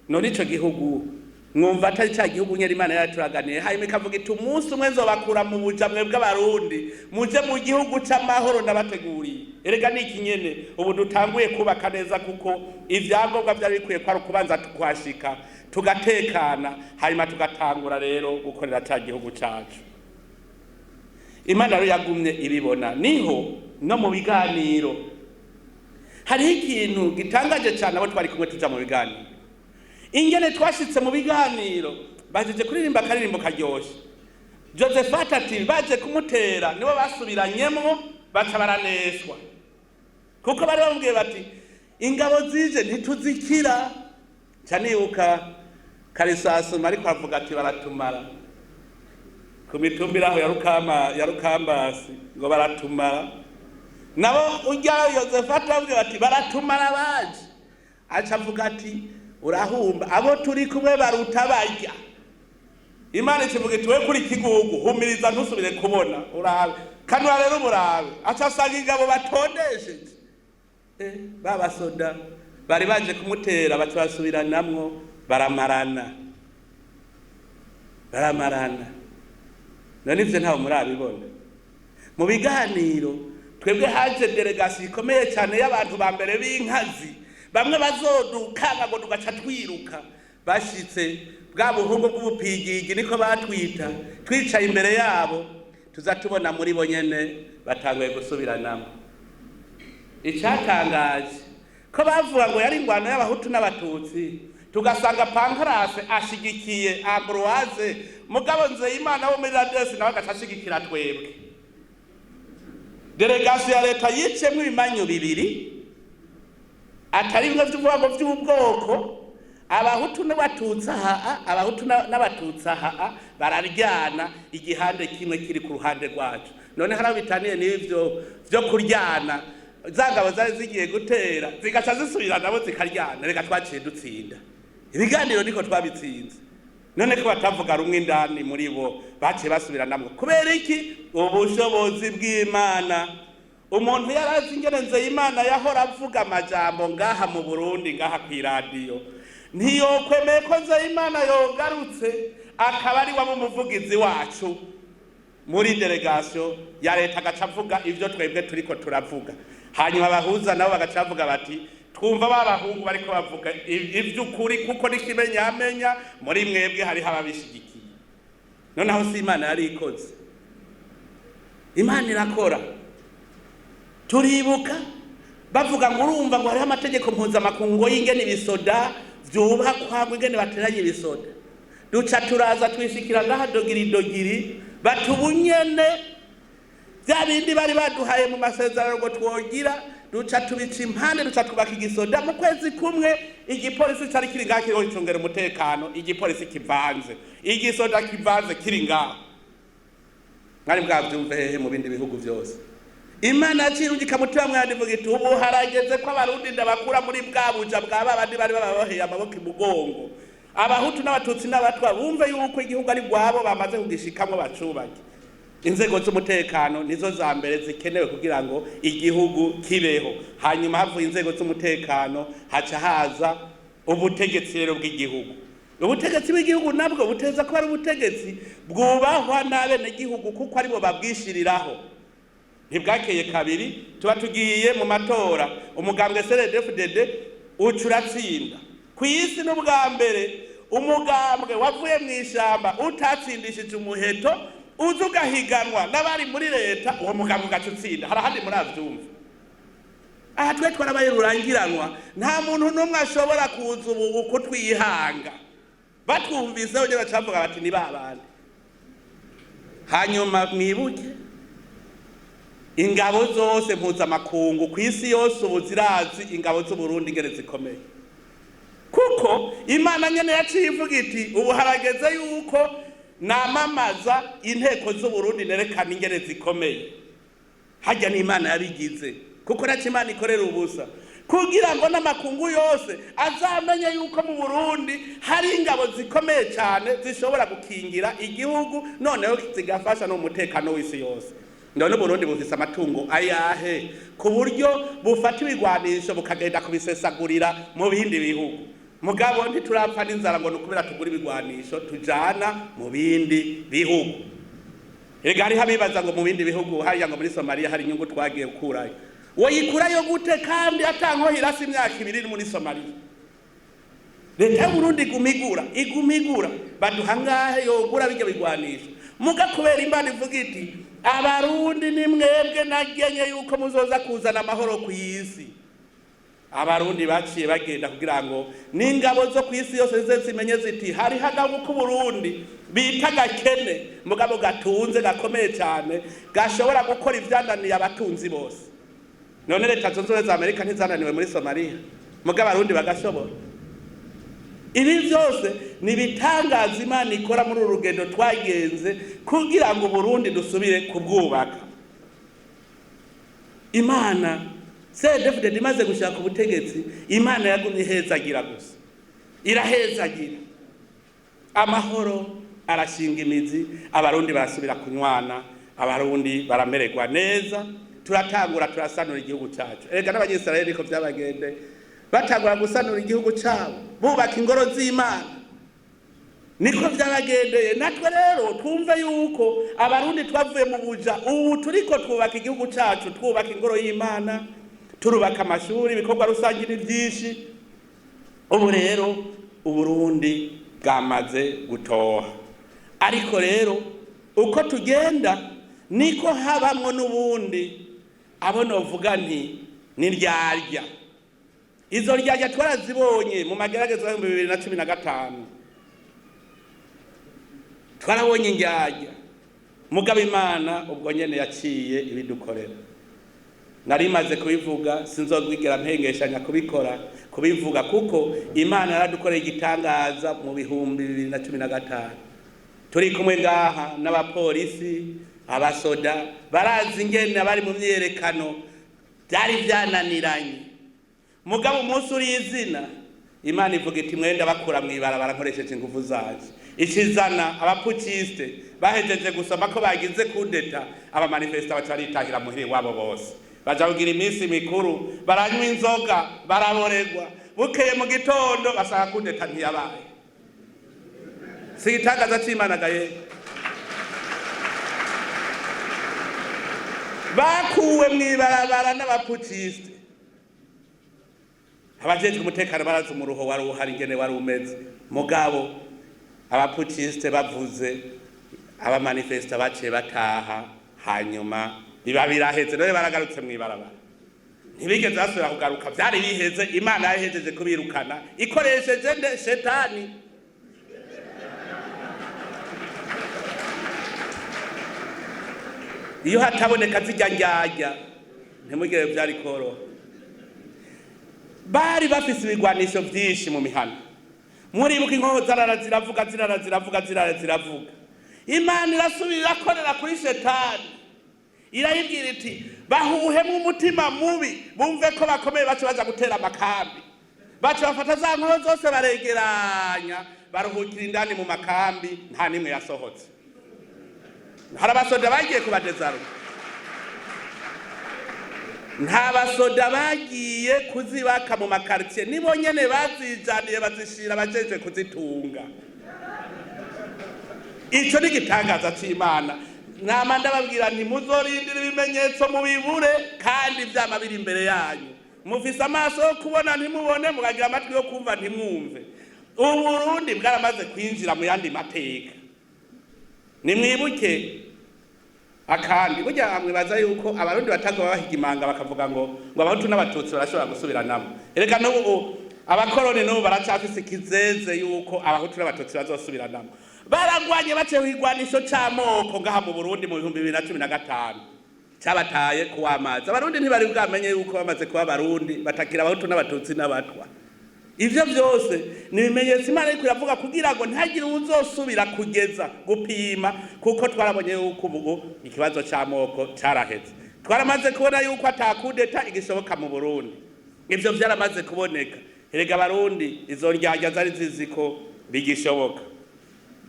None ico gihugu mwumva atari ca gihugu nyene Imana yaturaganiye, hanyuma ikavuga iti: "Umunsi umwe nzobakura mu buja, mwebwe Abarundi, muje mu gihugu c'amahoro ndabateguriye"? Erega ni iki nyene ubu dutanguye kubaka neza, kuko ivyangombwa vyari bikwiye ko ari ukubanza tukuhashika, tugatekana, hanyuma tugatangura rero gukorera ca gihugu cacu. Imana rero yagumye ibibona. Niho no mu biganiro hariho ikintu gitangaje cyane. Abo twari kumwe tuja mu biganiro, ingene twashitse mu biganiro, bajeje kuririmba akaririmbo karyoshe. Josephat ati baje kumutera, nibo basubiranyemwo, baca baraneswa, kuko bari bamubwiye bati: "Ingabo zije ntituzikira." Ca nibuka Karisasuma ariko avuga ati: "Baratumara ku mitumba iraho ya Rukama, ya Rukambasi," ngo baratumara. Nabo ujya Yosefati avuga bati: "Baratumara baje." Aca avuga ati: "Urahumba, abo turi kumwe baruta barya." Imana ikivuga iti: "We kuri kigugu humiriza, ntusubire kubona, urabe kanura rero uburabe." Aca asanga ingabo batondesheje. Babasoda bari baje kumutera baca basubiranamwo, baramarana, baramarana. None ivyo ntawe murabibona mu biganiro? Twebwe haje délégation ikomeye cyane y'abantu ba mbere b'inkazi, bamwe bazodukanga ngo tugaca twiruka. Bashitse, bwa buhungu bw'ubupigigi niko batwita, twicaye imbere yabo, tuza tubona muri bo nyene batanguye gusubiranamo. Icyatangaje ko bavuga ngo yari ingwano y'Abahutu n'Abatutsi, tugasanga Pankarase ashigikiye Ambroise, mugabo Nzeyimana wo muri Radesi nawe agaca ashigikira twebwe. Délégation ya leta yicemwo ibimanyu bibiri, atari bimwe vy'uvuga ngo vy'ubwoko, Abahutu n'Abatutsi aha, Abahutu n'Abatutsi aha, bararyana, igihande kimwe kiri ku ruhande rwacu. None hari aho bitaniye n'ivyo vyo kuryana? Za ngabo zari zigiye gutera zigaca zisubira nabo zikaryana. Reka twaciye dutsinda ibiganiro, niko twabitsinze. None ko batavuga rumwe indani muri bo, baciye basubiranamwo kubera iki? Ubushobozi bw'Imana. Umuntu yarazi ingene Nzeyimana yahora avuga amajambo ngaha mu Burundi, ngaha kw'iradiyo, ntiyokwemeye ko Nzeyimana yogarutse akaba ari waba umuvugizi wacu muri délégation ya leta, agaca avuga ivyo twebwe turiko turavuga. Hanyuma abahuza nabo bagaca bavuga bati: "Twumva ba bahungu bariko bavuga ivy'ukuri, kuko n'ikimenyamenya muri mwebwe hariho ababishigikiye." Noneho si Imana yari ikoze? Imana irakora. Turibuka bavuga ngo urumva ngo hariho amategeko mpuzamakungu y'ingene ibisoda vyubakwa, ngo ingene bateranye ibisoda. Duca turaza twishikira ngaha dogiri dogiri, batubunyene bya bindi bari baduhaye mu masezerano ngo twogira, duca tubica impande, duca twubaka igisoda mu kwezi kumwe. Igipolisi cari kiri ngaha kiriho gicungera umutekano, igipolisi kivanze, igisoda kivanze kiri ngaha. Mwari bwavyumve hehe mu bindi bihugu vyose? Imana yacirungika mutima mwandi ivuga iti: "Ubu harageze ko Abarundi ndabakura muri bwa buja bwa babandi bari bababoheye amaboko imugongo." Abahutu n'Abatutsi n'Abatwa bumve yuko igihugu ari rwabo, bamaze kugishikamwo bacubake. Inzego z'umutekano nizo za mbere zikenewe kugira ngo igihugu kibeho. Hanyuma havuye inzego z'umutekano, haca haza ubutegetsi rero bw'igihugu. Ubutegetsi bw'igihugu nabwo buteza kuba ari ubutegetsi bwubahwa n'abenegihugu, kuko aribo babwishiriraho. Ntibwakeye kabiri tuba tugiye mu matora, umugambwe CNDD-FDD uca uratsinda. Ku isi n'ubwa mbere Umugambwe wavuye mu ishyamba utatsindishije umuheto, uza ugahiganwa n'abari muri leta, uwo mugambwe ugaca utsinda. Hari ahandi muravyumva? Aha twe twarabaye rurangiranwa, nta muntu n'umwe ashobora kuza ubu uko twihanga. Batwumvise nyine bacavuga bati: "Ni babandi." Hanyuma mwibuke, ingabo zose mpuzamakungu ku isi yose ubu zirazi ingabo z'Uburundi ingene zikomeye, kuko Imana nyene yaciye ivuga iti: "Ubu harageze yuko namamaza inteko z'Uburundi, nerekana ingene zikomeye." Hajya n'Imana yabigize, kuko naco Imana ikorera ubusa, kugira ngo n'amakungu yose azamenye yuko mu Burundi hari ingabo zikomeye cyane zishobora gukingira igihugu, noneho zigafasha no mu mutekano w'isi yose. None Uburundi bufise amatungo ayahe ku buryo bufata ibigwanisho bukagenda kubisesagurira mu bindi bihugu? Mugabo ntiturapfa n'inzara ngo ni ukubera tugura ibigwanisho tujana mu bindi bihugu. Erega hariho abibaza ngo mu bindi bihugu hariya, ngo muri Somaliya hari inyungu twagiye gukurayo. Woyikurayo gute kandi atankoho irasa imyaka 2 iri muri Somaliya? Leta y'Uburundi iguma igura, iguma igura. Baduha ngahe yogura bijya bigwanisho? Muga kubera Imana ivuga iti: "Abarundi ni mwebwe nagenye yuko muzoza kuzana amahoro ku isi." Abarundi baciye bagenda kugira ngo n'ingabo zo ku isi yose zize zimenye ziti: "Hariho agahugu k'Uburundi bita gakene, mugabo gatunze, gakomeye cyane, gashobora gukora ivyananiye abatunzi bose." None Leta Zunze Ubumwe za Amerika ntizananiwe muri Somaliya, mugabo Abarundi bagashobora? Ibi byose ni ibitangaza Imana ikora muri uru rugendo twagenze kugira ngo Uburundi dusubire kubwubaka. Imana, CNDD-FDD imaze gushaka ubutegetsi, Imana yagumye ihezagira gusa, irahezagira, amahoro arashinga imizi, Abarundi barasubira kunywana, Abarundi baramererwa neza, turatangura turasanura igihugu cyacu. Erega n'Abanyisirayeli niko byabagende, batangura gusanura igihugu cyabo, bubaka ingoro z'Imana, niko byabagendeye. Natwe rero twumve yuko Abarundi twavuye mu buja, ubu turiko twubaka igihugu cyacu, twubaka ingoro y'Imana, turubaka amashuri, ibikorwa rusange ni byinshi. Ubu rero Uburundi bwamaze gutoha, ariko rero uko tugenda niko habamwo n'ubundi abo novuga nti ni ryarya. Izo ryarya twarazibonye mu mageragezwa y'2015, twarabonye indyarya. Mugabo Imana ubwo nyene yaciye ibidukorera. Nari maze kubivuga, sinzogwigera mpengeshanya kubikora, kubivuga, kuko Imana yaradukoreye igitangaza mu 2015. Turi kumwe ngaha n'abapolisi, abasoda, barazi ingene abari mu myiyerekano byari byananiranye. Mugabo umunsi uri izina, Imana ivuga iti: "Mwenda bakura mw'ibarabara nkoresheje ingufu zanje." Ishizana abaputschistes bahejeje gusoma ko bagize coup d'état, abamanifestants baca baritahira muhiri wabo bose, baja kugira iminsi mikuru, baranywa inzoga, baraborerwa. Bukeye mu gitondo basanga coup d'état ntiyabaye. Si igitangaza c'Imana gaye? Bakuwe mw'ibarabara n'abaputschistes. Abajejwe umutekano barazi umuruho wari uhari ingene wari umeze. Mugabo abaputschistes bavuze, abamanifestants baciye bataha, hanyuma biba biraheze. None baragarutse mw'ibarabara? Ntibigeze basubira kugaruka, vyari biheze. Imana yahejeje kubirukana ikoresheje nde? Shetani. Iyo hataboneka zirya ndyarya, ntimugire vyari koroha. Bari bafise ibigwanisho vyinshi mu mihana. Muribuka inkoho zarara ziravuga, zirara ziravuga, zirara ziravuga. Imana irasubira irakorera kuri Shetani, irayibwira iti: "Bahuhemwo umutima mubi, bumve ko bakomeye, bace baja gutera amakambi." Baca bafata za nkoho zose baregeranya, baruhukira indani mu makambi, nta nimwe yasohotse. Hari abasoda bagiye kubadezaruma? Nta basoda bagiye kuzibaka mu makaritsiye, nibo nyene bazijaniye, bazishira abajejwe kuzitunga. Ico ni igitangaza c'Imana. Nama ndababwira nti: "Muzorindira ibimenyetso mubibure, kandi vyama biri imbere yanyu. Mufise amaso yo kubona ntimubone, mukagira amatwi yo kumva ntimwumve." Uburundi bwaramaze kwinjira mu yandi mateka. Nimwibuke akandi burya mwibaza yuko Abarundi batagwa bahiga imanga bakavuga ngo Abahutu n'Abatutsi barashobora gusubiranamo. Erega n'ubu abakoroni n'ubu baracafise ikizeze yuko Abahutu n'Abatutsi bazosubiranamo. Baragwanye baceho igwanisho c'amoko ngaha mu Burundi mu 2015, cabataye kuwamazi. Abarundi ntibari bwamenye yuko bamaze kuba Abarundi, batakira Abahutu n'Abatutsi n'Abatwa. Ivyo vyose ni ibimenyetso Imana iriko iravuga kugira ngo ntihagire uwuzosubira kugeza gupima, kuko twarabonye yuko ubu ikibazo c'amoko caraheze. Twaramaze kubona yuko ata kudeta igishoboka mu Burundi. Ivyo vyaramaze kuboneka. Erega Abarundi izo ndyarya zari zizi ko bigishoboka.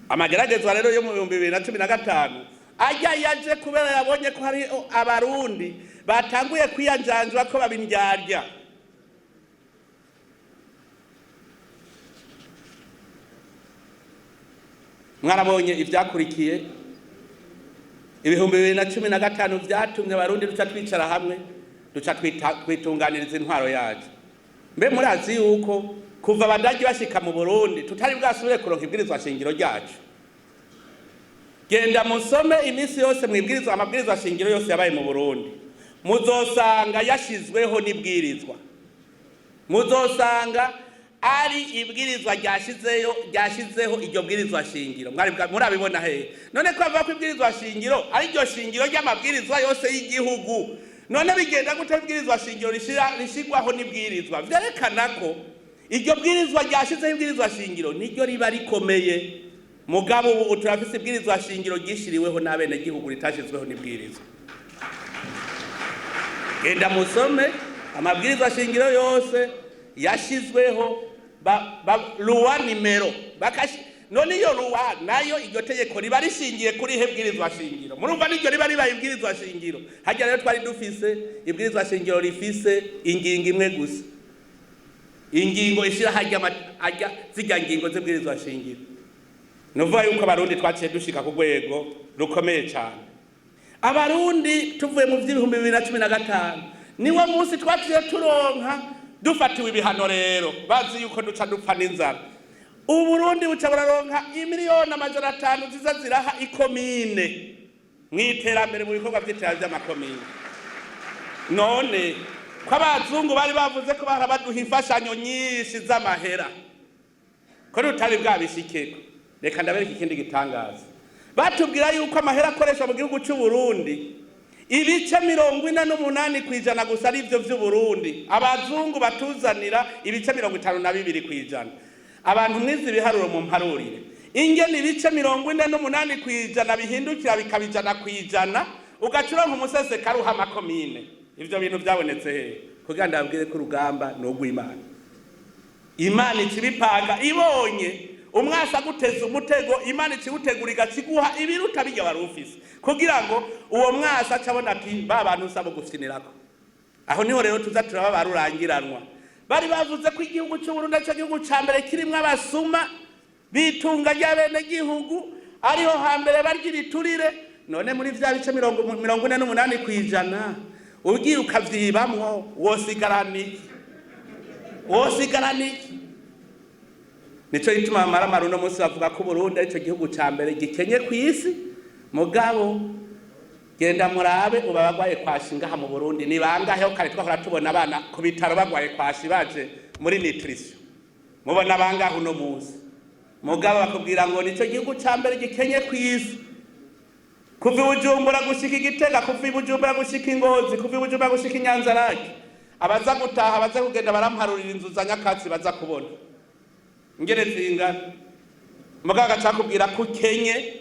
Amageragezwa rero yo mu 2015 ajya yaje kubera yabonye ko hari Abarundi batanguye kwiyanjanjwa ko babindyarya. Mwarabonye ivyakurikiye 2015, vyatumye Abarundi duca twicara hamwe, duca twitunganiriza intwaro yacu. Mbe murazi yuko kuva Abadagi bashika mu Burundi tutari bwasubire kuronka ibwirizwa shingiro ryacu? Genda musome iminsi yose mwibwirizwa, amabwirizwa shingiro yose yabaye mu Burundi, muzosanga yashizweho n'ibwirizwa, muzosanga ari ibwirizwa ryashizeyo ryashizeho iryo bwirizwa shingiro. Murabibona hehe none ko bavuga ko ibwirizwa shingiro ari iryo shingiro ry'amabwirizwa yose y'igihugu? None bigenda gute ibwirizwa shingiro rishigwaho n'ibwirizwa? Vyerekana ko iryo bwirizwa ryashizeho ibwirizwa shingiro niryo riba rikomeye. Mugabo ubu turafise ibwirizwa shingiro ryishiriweho n'abenegihugu, ritashizweho n'ibwirizwa. Genda musome amabwirizwa shingiro yose yashizweho loi numéro bakashi. None iyo loi nayo, iryo tegeko riba rishingiye kuri he bwirizwa shingiro? Murumva niryo riba ribaye ibwirizwa shingiro. Hajya rero twari dufise ibwirizwa shingiro rifise ingingo imwe gusa, ingingo ishira hajya hajya zirya ngingo z'ibwirizwa shingiro. Nuvuga yuko Abarundi twaciye dushika ku rwego rukomeye cyane. Abarundi tuvuye mu vy'ibihumbi 2015, niwo munsi twaciye turonka dufatiwe ibihano rero, bazi yuko duca dupfa n'inzara. Uburundi buca buraronka imiliyoni 500 ziza ziraha ikomine mw'iterambere, mu bikorwa vy'iterambere vy'amakomine. None ko abazungu bari bavuze ko bahora baduha imfashanyo nyinshi z'amahera, ko tutari bwabishikeko? Reka ndabereka ikindi gitangaza. Batubwira yuko amahera akoreshwa mu gihugu cy'u Burundi, ibice 48% gusa ari byo vy'u Burundi, abazungu batuzanira ibice 52%. Abantu mwize ibiharuro mu mparurire ingene ibice 48% bihindukira bikaba 100%, ugaca uronka umusesekara uha amakomine. Ivyo bintu vyabonetse hehe? Kugira ndababwire ko urugamba ni urw'Imana. Imana ikibipanga ibonye umwasa aguteza umutego, Imana ikiwutegura igakiguha ibiruta bijya wari ufise, kugira ngo uwo mwasa acabona ati ba bantu usaba gufinirako. Aho niho rero tuza turaba barurangiranwa. Bari bavuze ko igihugu cy'u Burundi aricyo gihugu ca mbere kirimwo abasuma bitunga ry'abenegihugu, ariho hambere barya ibiturire. None muri vya bice 48% ugiye ukavyibamwo, wosigarana iki? Wosigarana iki? Nico gituma amaramara uno munsi bavuga ko Uburundi arico gihugu ca mbere gikenye ku isi. Mugabo genda murabe ubu abagwaye kwashi ngaha mu Burundi ni bangahe? Kare twahora tubona abana ku bitaro bagwaye kwashi baje muri nutrition, mubona bangahe uno munsi? Mugabo bakubwira ngo nico gihugu ca mbere gikenye ku isi. Kuva i Bujumbura gushika i Gitega, kuva i Bujumbura gushika i Ngozi, kuva i Bujumbura gushika i Nyanzarake, abaza gutaha, abaza kugenda baramparurira inzu za nyakatsi baza kubona ingene zingana. Mugabo agacakubwira ko ukenye,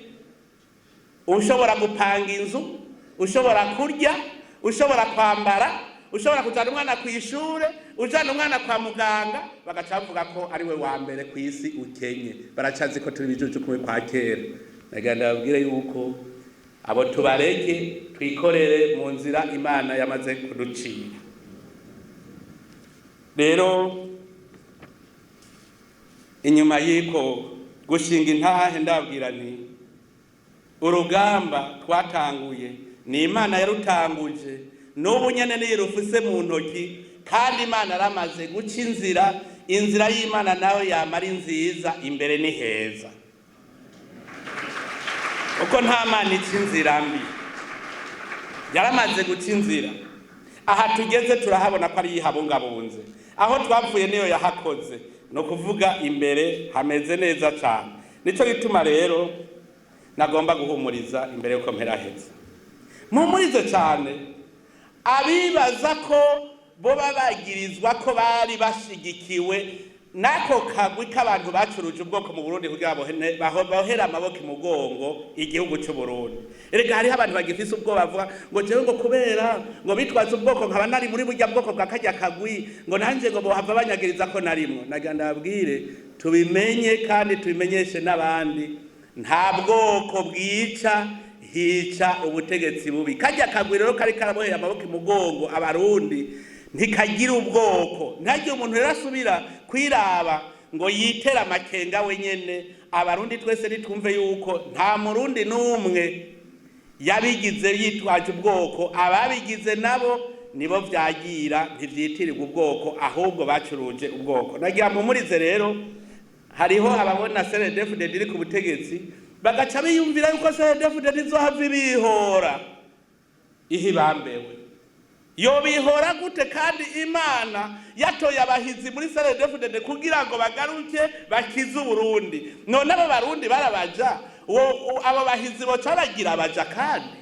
ushobora gupanga inzu, ushobora kurya, ushobora kwambara, ushobora kujana umwana ku ishure, ujana umwana kwa muganga, bagaca bavuga ko ari we wa mbere ku isi ukenye. Baracazi ko turi ibijuju kumwe kwa kera. Nagira ndababwire yuko abo tubareke, twikorere mu nzira Imana yamaze kuducira. Rero inyuma y'iko gushinga intahe, ndabwira nti urugamba twatanguye ni Imana yarutanguje, n'ubu nyene niyo rufise mu ntoki, kandi Imana yaramaze guca inzira. Inzira y'Imana nawe yamara nziza, imbere ni heza, kuko nta mana ica inzira mbi, yaramaze guca inzira. Aha tugeze turahabona ko ari yihabungabunze, aho twavuye niyo yahakoze, ni ukuvuga imbere hameze neza cyane. Nicyo gituma rero nagomba guhumuriza imbere yuko mperaheza, muhumurize cyane abibaza ko boba bagirizwa ko bari bashigikiwe n'ako kagwi k'abantu bacuruje ubwoko mu Burundi kugira bohere amaboko imugongo igihugu cy'u Burundi. Erega hariho abantu bagifise ubwoba, bavuga ngo jewe ngo kubera ngo bitwaza ubwoko, nkaba nari muri burya bwoko bwa karya kagwi, ngo nanje ngo bohava banyagiriza ko narimwo. Nagira ndababwire, tubimenye kandi tubimenyeshe n'abandi: nta bwoko bwica, hica ubutegetsi bubi. Karya kagwi rero kari karaboheye amaboko imugongo Abarundi ntikagira ubwoko. Ntihagire umuntu rero asubira kwiraba ngo yitere amakenga wenyene. Abarundi twese nitwumve yuko nta Murundi n'umwe yabigize yitwaje ubwoko. Ababigize nabo nibo vyagira, ntivyitirirwa ubwoko, ahubwo bacuruje ubwoko. Nagira mpumurize rero, hariho ababona CNDD-FDD iri ku butegetsi bagaca biyumvira yuko CNDD-FDD izohava ibihora ihibambewe. Yobihora gute kandi Imana yatoye abahizi muri CNDD-FDD kugira ngo bagaruke bakize Uburundi? None abo Barundi barabaja, abo bahizi boca bagira abaja? Kandi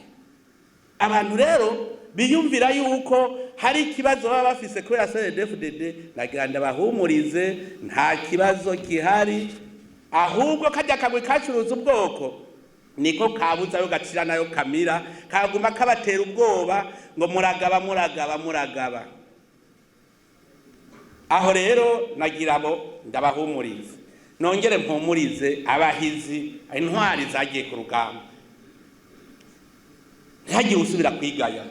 abantu rero biyumvira yuko hari ikibazo baba bafise kubera CNDD-FDD, nagira ndabahumurize, nta kibazo gihari. Ahubwo karya kagwi kacuruza ubwoko niko kabuze ayo gacira nayo kamira, kaguma kabatera ubwoba ngo muragaba, muragaba, muragaba. Aho rero nagira abo ndabahumurize, nongere mpumurize abahizi, intwari zagiye ku rugamba. Ntihagire usubira kwigaya,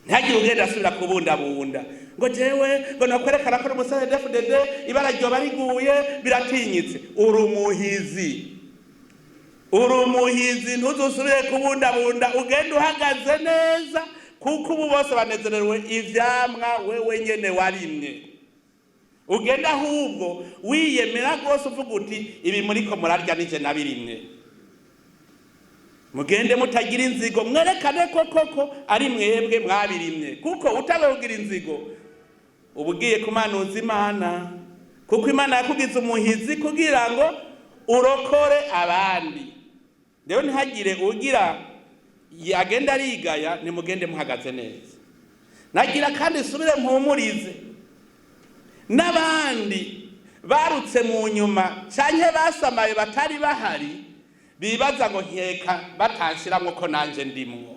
ntihagire ugenda asubira kubundabunda ngo jewe ngo nakwerekana ko umusore DFDD ibara ryoba riguye biratinyitse. Uri umuhizi, uri umuhizi, ntuzusubire kubundabunda, ugende uhagaze neza, kuko ubu bose banezerewe ivyamwa wewe nyene warimye. Ugenda ahubwo wiyemera rwose, uvuga uti: "Ibi muriko murarya nije nabirimye." Mugende mutagira inzigo, mwerekane ko koko ari mwebwe mwabirimye, kuko utagira inzigo uba ugiye kumanuza Imana, kuko Imana yakugize umuhizi kugira ngo urokore abandi. Rero ntihagire ugira agenda arigaya, nimugende muhagaze neza. Nagira kandi subire mpumurize n'abandi barutse mu nyuma canke basamaye batari bahari, bibaza ngo nkeka batanshiramwo ko nanje ndimwo.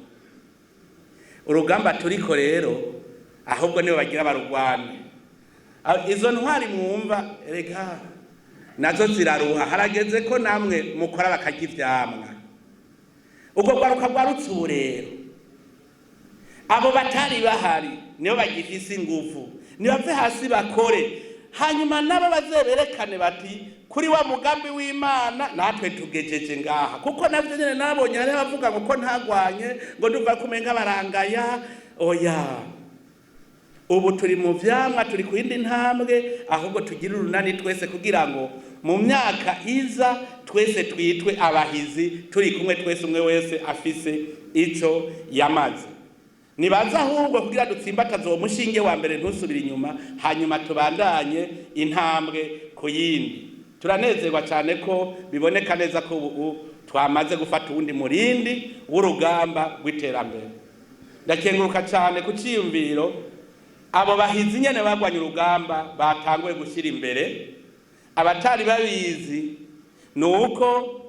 Urugamba turiko rero, ahubwo nibo bagira barugwane. Izo ntwari mwumva rega nazo ziraruha. Harageze ko namwe mukora bakarya ivyamwa. Ubwo rwaruka rwarutse ubu rero, abo batari bahari nibo bagifise inguvu, nibave hasi bakore, hanyuma nabo bazeberekane bati: "Kuri wa mugambi w'Imana natwe tugejeje ngaha." Kuko navyo nyene nabonye hariho abavuga ngo ko ntagwanye, ngo ndumva ko umenga barangaya. Oya, ubu turi mu vyamwa, turi ku yindi ntambwe. Ahubwo tugire urunani twese kugira ngo mu myaka iza twese twitwe abahizi turi kumwe twese, umwe wese afise ico yamaze. Nibaza ahubwo kugira dutsimbataze uwo mushinge wa mbere, ntusubire inyuma, hanyuma tubandanye intambwe ku yindi. Turanezerwa cyane ko biboneka neza ko ubu twamaze gufata uwundi murindi w'urugamba rw'iterambere. Ndakenguruka cyane ku cyiyumviro abo bahizi nyene bagwanye urugamba batanguye gushyira imbere. Abatari babizi ni uko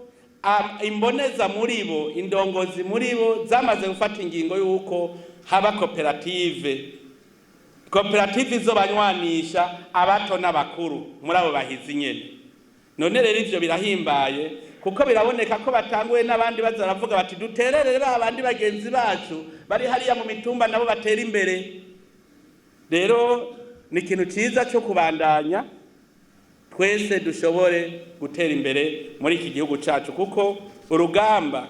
imboneza muri bo, indongozi muri bo zamaze gufata ingingo y'uko haba koperative, koperative izobanywanisha abato n'abakuru muri abo bahizi nyene. None rero ivyo birahimbaye, kuko biraboneka ko batanguye n'abandi baza baravuga bati: "Duterere ba bandi bagenzi bacu bari hariya mu mitumba, nabo batera imbere." Rero ni ikintu ciza cyo kubandanya twese dushobore gutera imbere muri iki gihugu cacu, kuko urugamba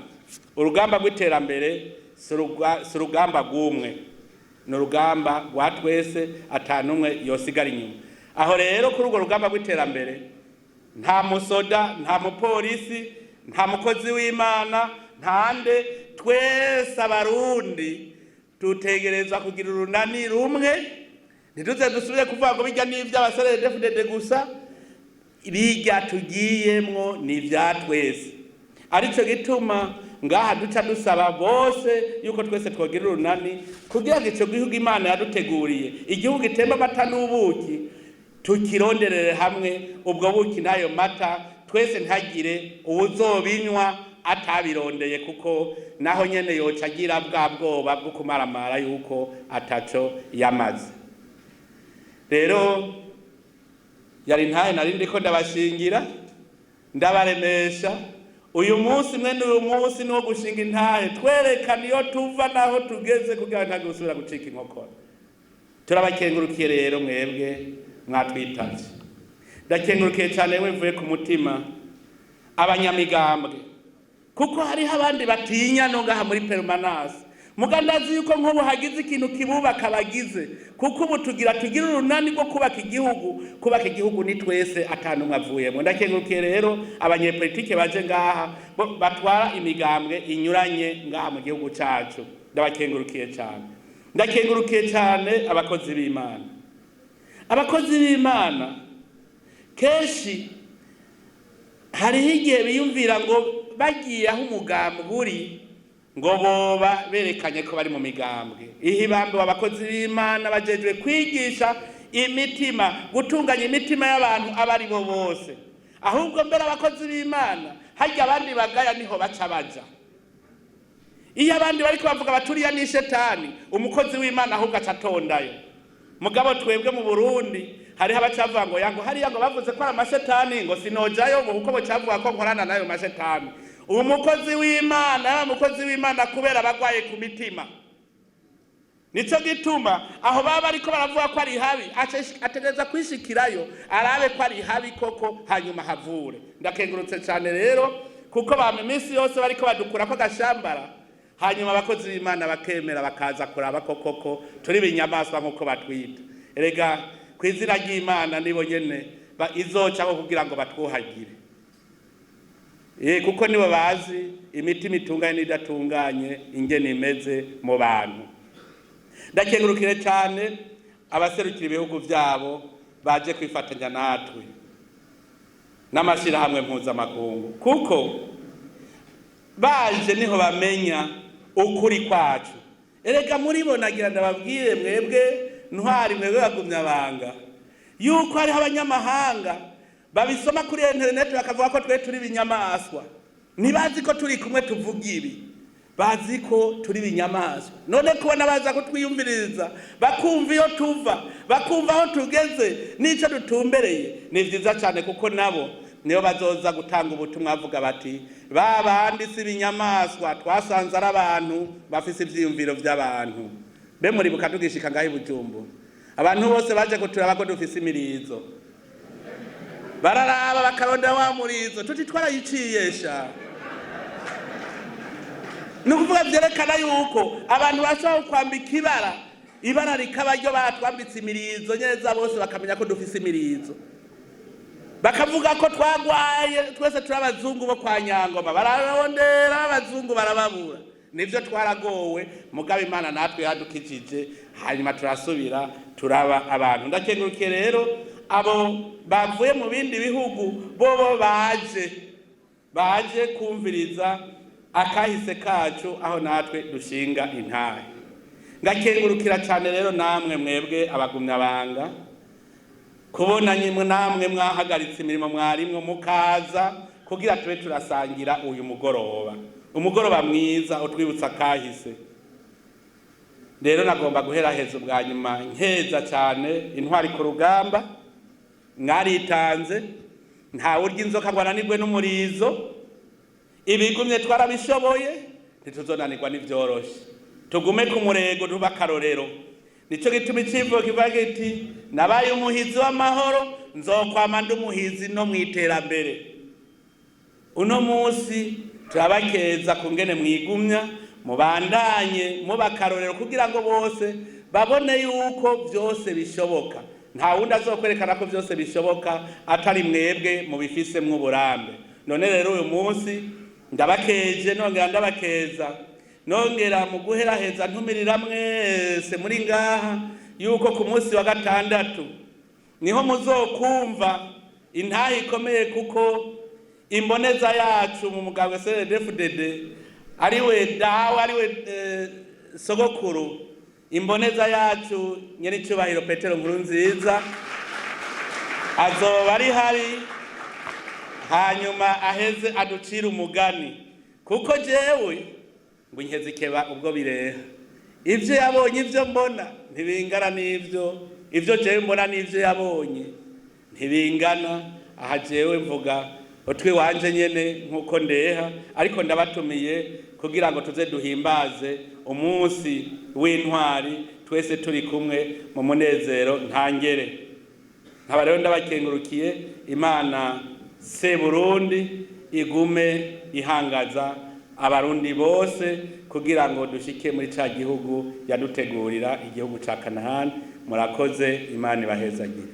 rw'iterambere si urugamba rw'umwe, ni urugamba rwa twese, atanumwe yosigara inyuma. Aho rero kuri urwo rugamba rw'iterambere, nta musoda, nta mupolisi, nta mukozi w'Imana, ntande, twese Abarundi dutegerezwa kugira urunani rumwe. Ntituze dusubire kuvuga ngo bijya n'ivy'abaserere gusa, bijya tugiyemwo ni ibya twese. Arico gituma ngaha duca dusaba bose yuko twese twogira urunani kugira ngo ico gihugu Imana yaduteguriye, igihugu gitemba amata n'ubuki, tukironderere hamwe ubwo buki n'ayo mata twese, ntagire uwuzobinywa atabirondeye, kuko naho nyene yoca agira bwa bwoba bwo kumaramara yuko ataco yamaze. Rero yari ntaye nari ndiko ndabashingira, ndabaremesha uyu munsi. Mwene uyu munsi ni wo gushinga intahe, twerekana iyo tuva n'aho tugeze, kugira ngo ntagire usubira gucika inkokora. Turabakengurukiye rero mwebwe mwatwitavye. Ndakengurukiye cyane mvuye ku mutima abanyamigambwe, kuko hariho abandi batinya no ngaha muri permanence. Muga ndazi yuko nk'ubu hagize ikintu kibubaka bagize, kuko ubu tugira tugire urunani rwo kubaka igihugu. Kubaka igihugu ni twese, atanumwe avuyemo. Ndakengurukiye rero abanyepolitike baje ngaha batwara imigambwe inyuranye ngaha mu gihugu cacu. Ndabakengurukiye cyane. Ndakengurukiye cyane abakozi b'Imana. Abakozi b'Imana kenshi hariho igihe biyumvira ngo bagiye aho umugambwe uri, ngo boba berekanye ko bari mu migambwe. Ihibambe abakozi b'Imana bajejwe kwigisha imitima, gutunganya imitima y'abantu abo ari bo bose. Ahubwo mbere abakozi b'Imana harya abandi bagaya niho baca baja. Iyo abandi bariko bavuga baturiya ni shetani, umukozi w'Imana ahubwo aca atondayo. Mugabo twebwe mu Burundi hariho abacavuga ngo yango hariya ngo bavuze ko ari amashetani, ngo sinojayo, ngo kuko bocavuga ko nkorana n'ayo mashetani. Umukozi w'Imana yaba umukozi w'Imana kubera abagwaye ku mitima. Nico gituma aho baba bariko baravuga ko ari habi, ategereza kwishikirayo arabe ko ari habi koko, hanyuma havure. Ndakengurutse cyane rero kuko bama iminsi yose bariko badukura ko gashambara, hanyuma abakozi b'Imana bakemera bakaza kuraba ko koko turi ibinyamaswa nk'uko batwita. Erega ku izina ry'Imana nibo nyene izocaho kugira ngo batwuhagire. Kuko nibo bazi imitima itunganye n'idatunganye ingene imeze mu bantu. Ndakengurukire cyane abaserukira ibihugu byabo baje kwifatanya natwe n'amashyirahamwe mpuzamakungu, kuko baje niho bamenya ukuri kwacu. Erega muri bo, nagira ndababwire mwebwe ntwari, mwebwe bagumyabanga, yuko hariho abanyamahanga babisoma kuri interineti bakavuga ko twe turi ibinyamaswa. Ntibazi ko turi kumwe tuvuga ibi, bazi ko turi ibinyamaswa. None kubona baza kutwiyumviriza, bakumva iyo tuva, bakumva aho tugeze n'icyo dutumbereye, ni vyiza cyane, kuko nabo niyo bazoza gutanga ubutumwa bavuga bati ba bandi si ibinyamaswa, twasanze ari abantu bafise ivyiyumviro vy'abantu. Be muribuka tugishika ngaho i Bujumbura, abantu bose baje kuturaba ko dufise imirizo, bararaba bakaronda wa murizo, tuti twarayiciyesha. Ni ukuvuga vyerekana yuko abantu bashobora kwambika ibara, ibara rikaba ryo batwambitse imirizo neza, bose bakamenya ko dufise imirizo, bakavuga ko twagwaye twese turi abazungu bo kwa Nyangoma. Bararondera abazungu barababura. Nivyo, twaragowe, mugabo Imana natwe yadukijije, hanyuma turasubira turaba abantu. Ndakengurukiye rero abo bavuye mu bindi bihugu, bobo baje kumviriza akahise kacu aho natwe dushinga intahe. Ngakengurukira cyane rero namwe mwebwe abagumyabanga, kubona nyimwe namwe mwahagaritse imirimo mwarimwo mukaza kugira tube turasangira uyu mugoroba, umugoroba mwiza utwibutsa kahise. Rero nagomba guheraheza ubwa nyuma nkeza cyane intwari ku rugamba. Mwaritanze, ntawe urya inzoka ngo ananirwe n'umurizo. Ibigumye twarabishoboye, ntituzonanirwa n'ivyoroshe. Tugume ku murego, tuba akarorero. Nico gituma icivugo kivuga kiti: "Nabaye umuhizi w'amahoro, nzokwama ndi umuhizi no mw'iterambere." Uno munsi turabakeza ku ngene mwigumya, mubandanye muba akarorero kugira ngo bose babone yuko byose bishoboka. Nta wundi azokwerekana ko byose bishoboka atari mwebwe mubifisemwo uburambe. None rero uyu munsi ndabakeje, nongera ndabakeza, nongera mu guheraheza ntumirira mwese muri ngaha yuko ku munsi wa gatandatu niho muzokumva intahe ikomeye, kuko imboneza yacu mu mugambwe CNDD-FDD ariwe dawe, ariwe sogokuru, imboneza yacu nyenicubahiro Petero Nkurunziza azoba ari hari, hanyuma aheze aducire umugani, kuko jewe ngo inkezi ikeba ubwo bireha. Ibyo yabonye, ibyo mbona ntibingana n'ibyo, ibyo jewe mbona n'ibyo yabonye ntibingana. Aha jewe mvuga utwi wanje nyene nk'uko ndeha, ariko ndabatumiye kugira ngo tuze duhimbaze umunsi w'intwari twese turi kumwe mu munezero ntangere. Nkaba rero ndabakengurukiye. Imana se Burundi igume ihangaza Abarundi bose kugira ngo dushike muri ca gihugu yadutegurira, igihugu ca Kanahani. Murakoze, Imana ibahezagire.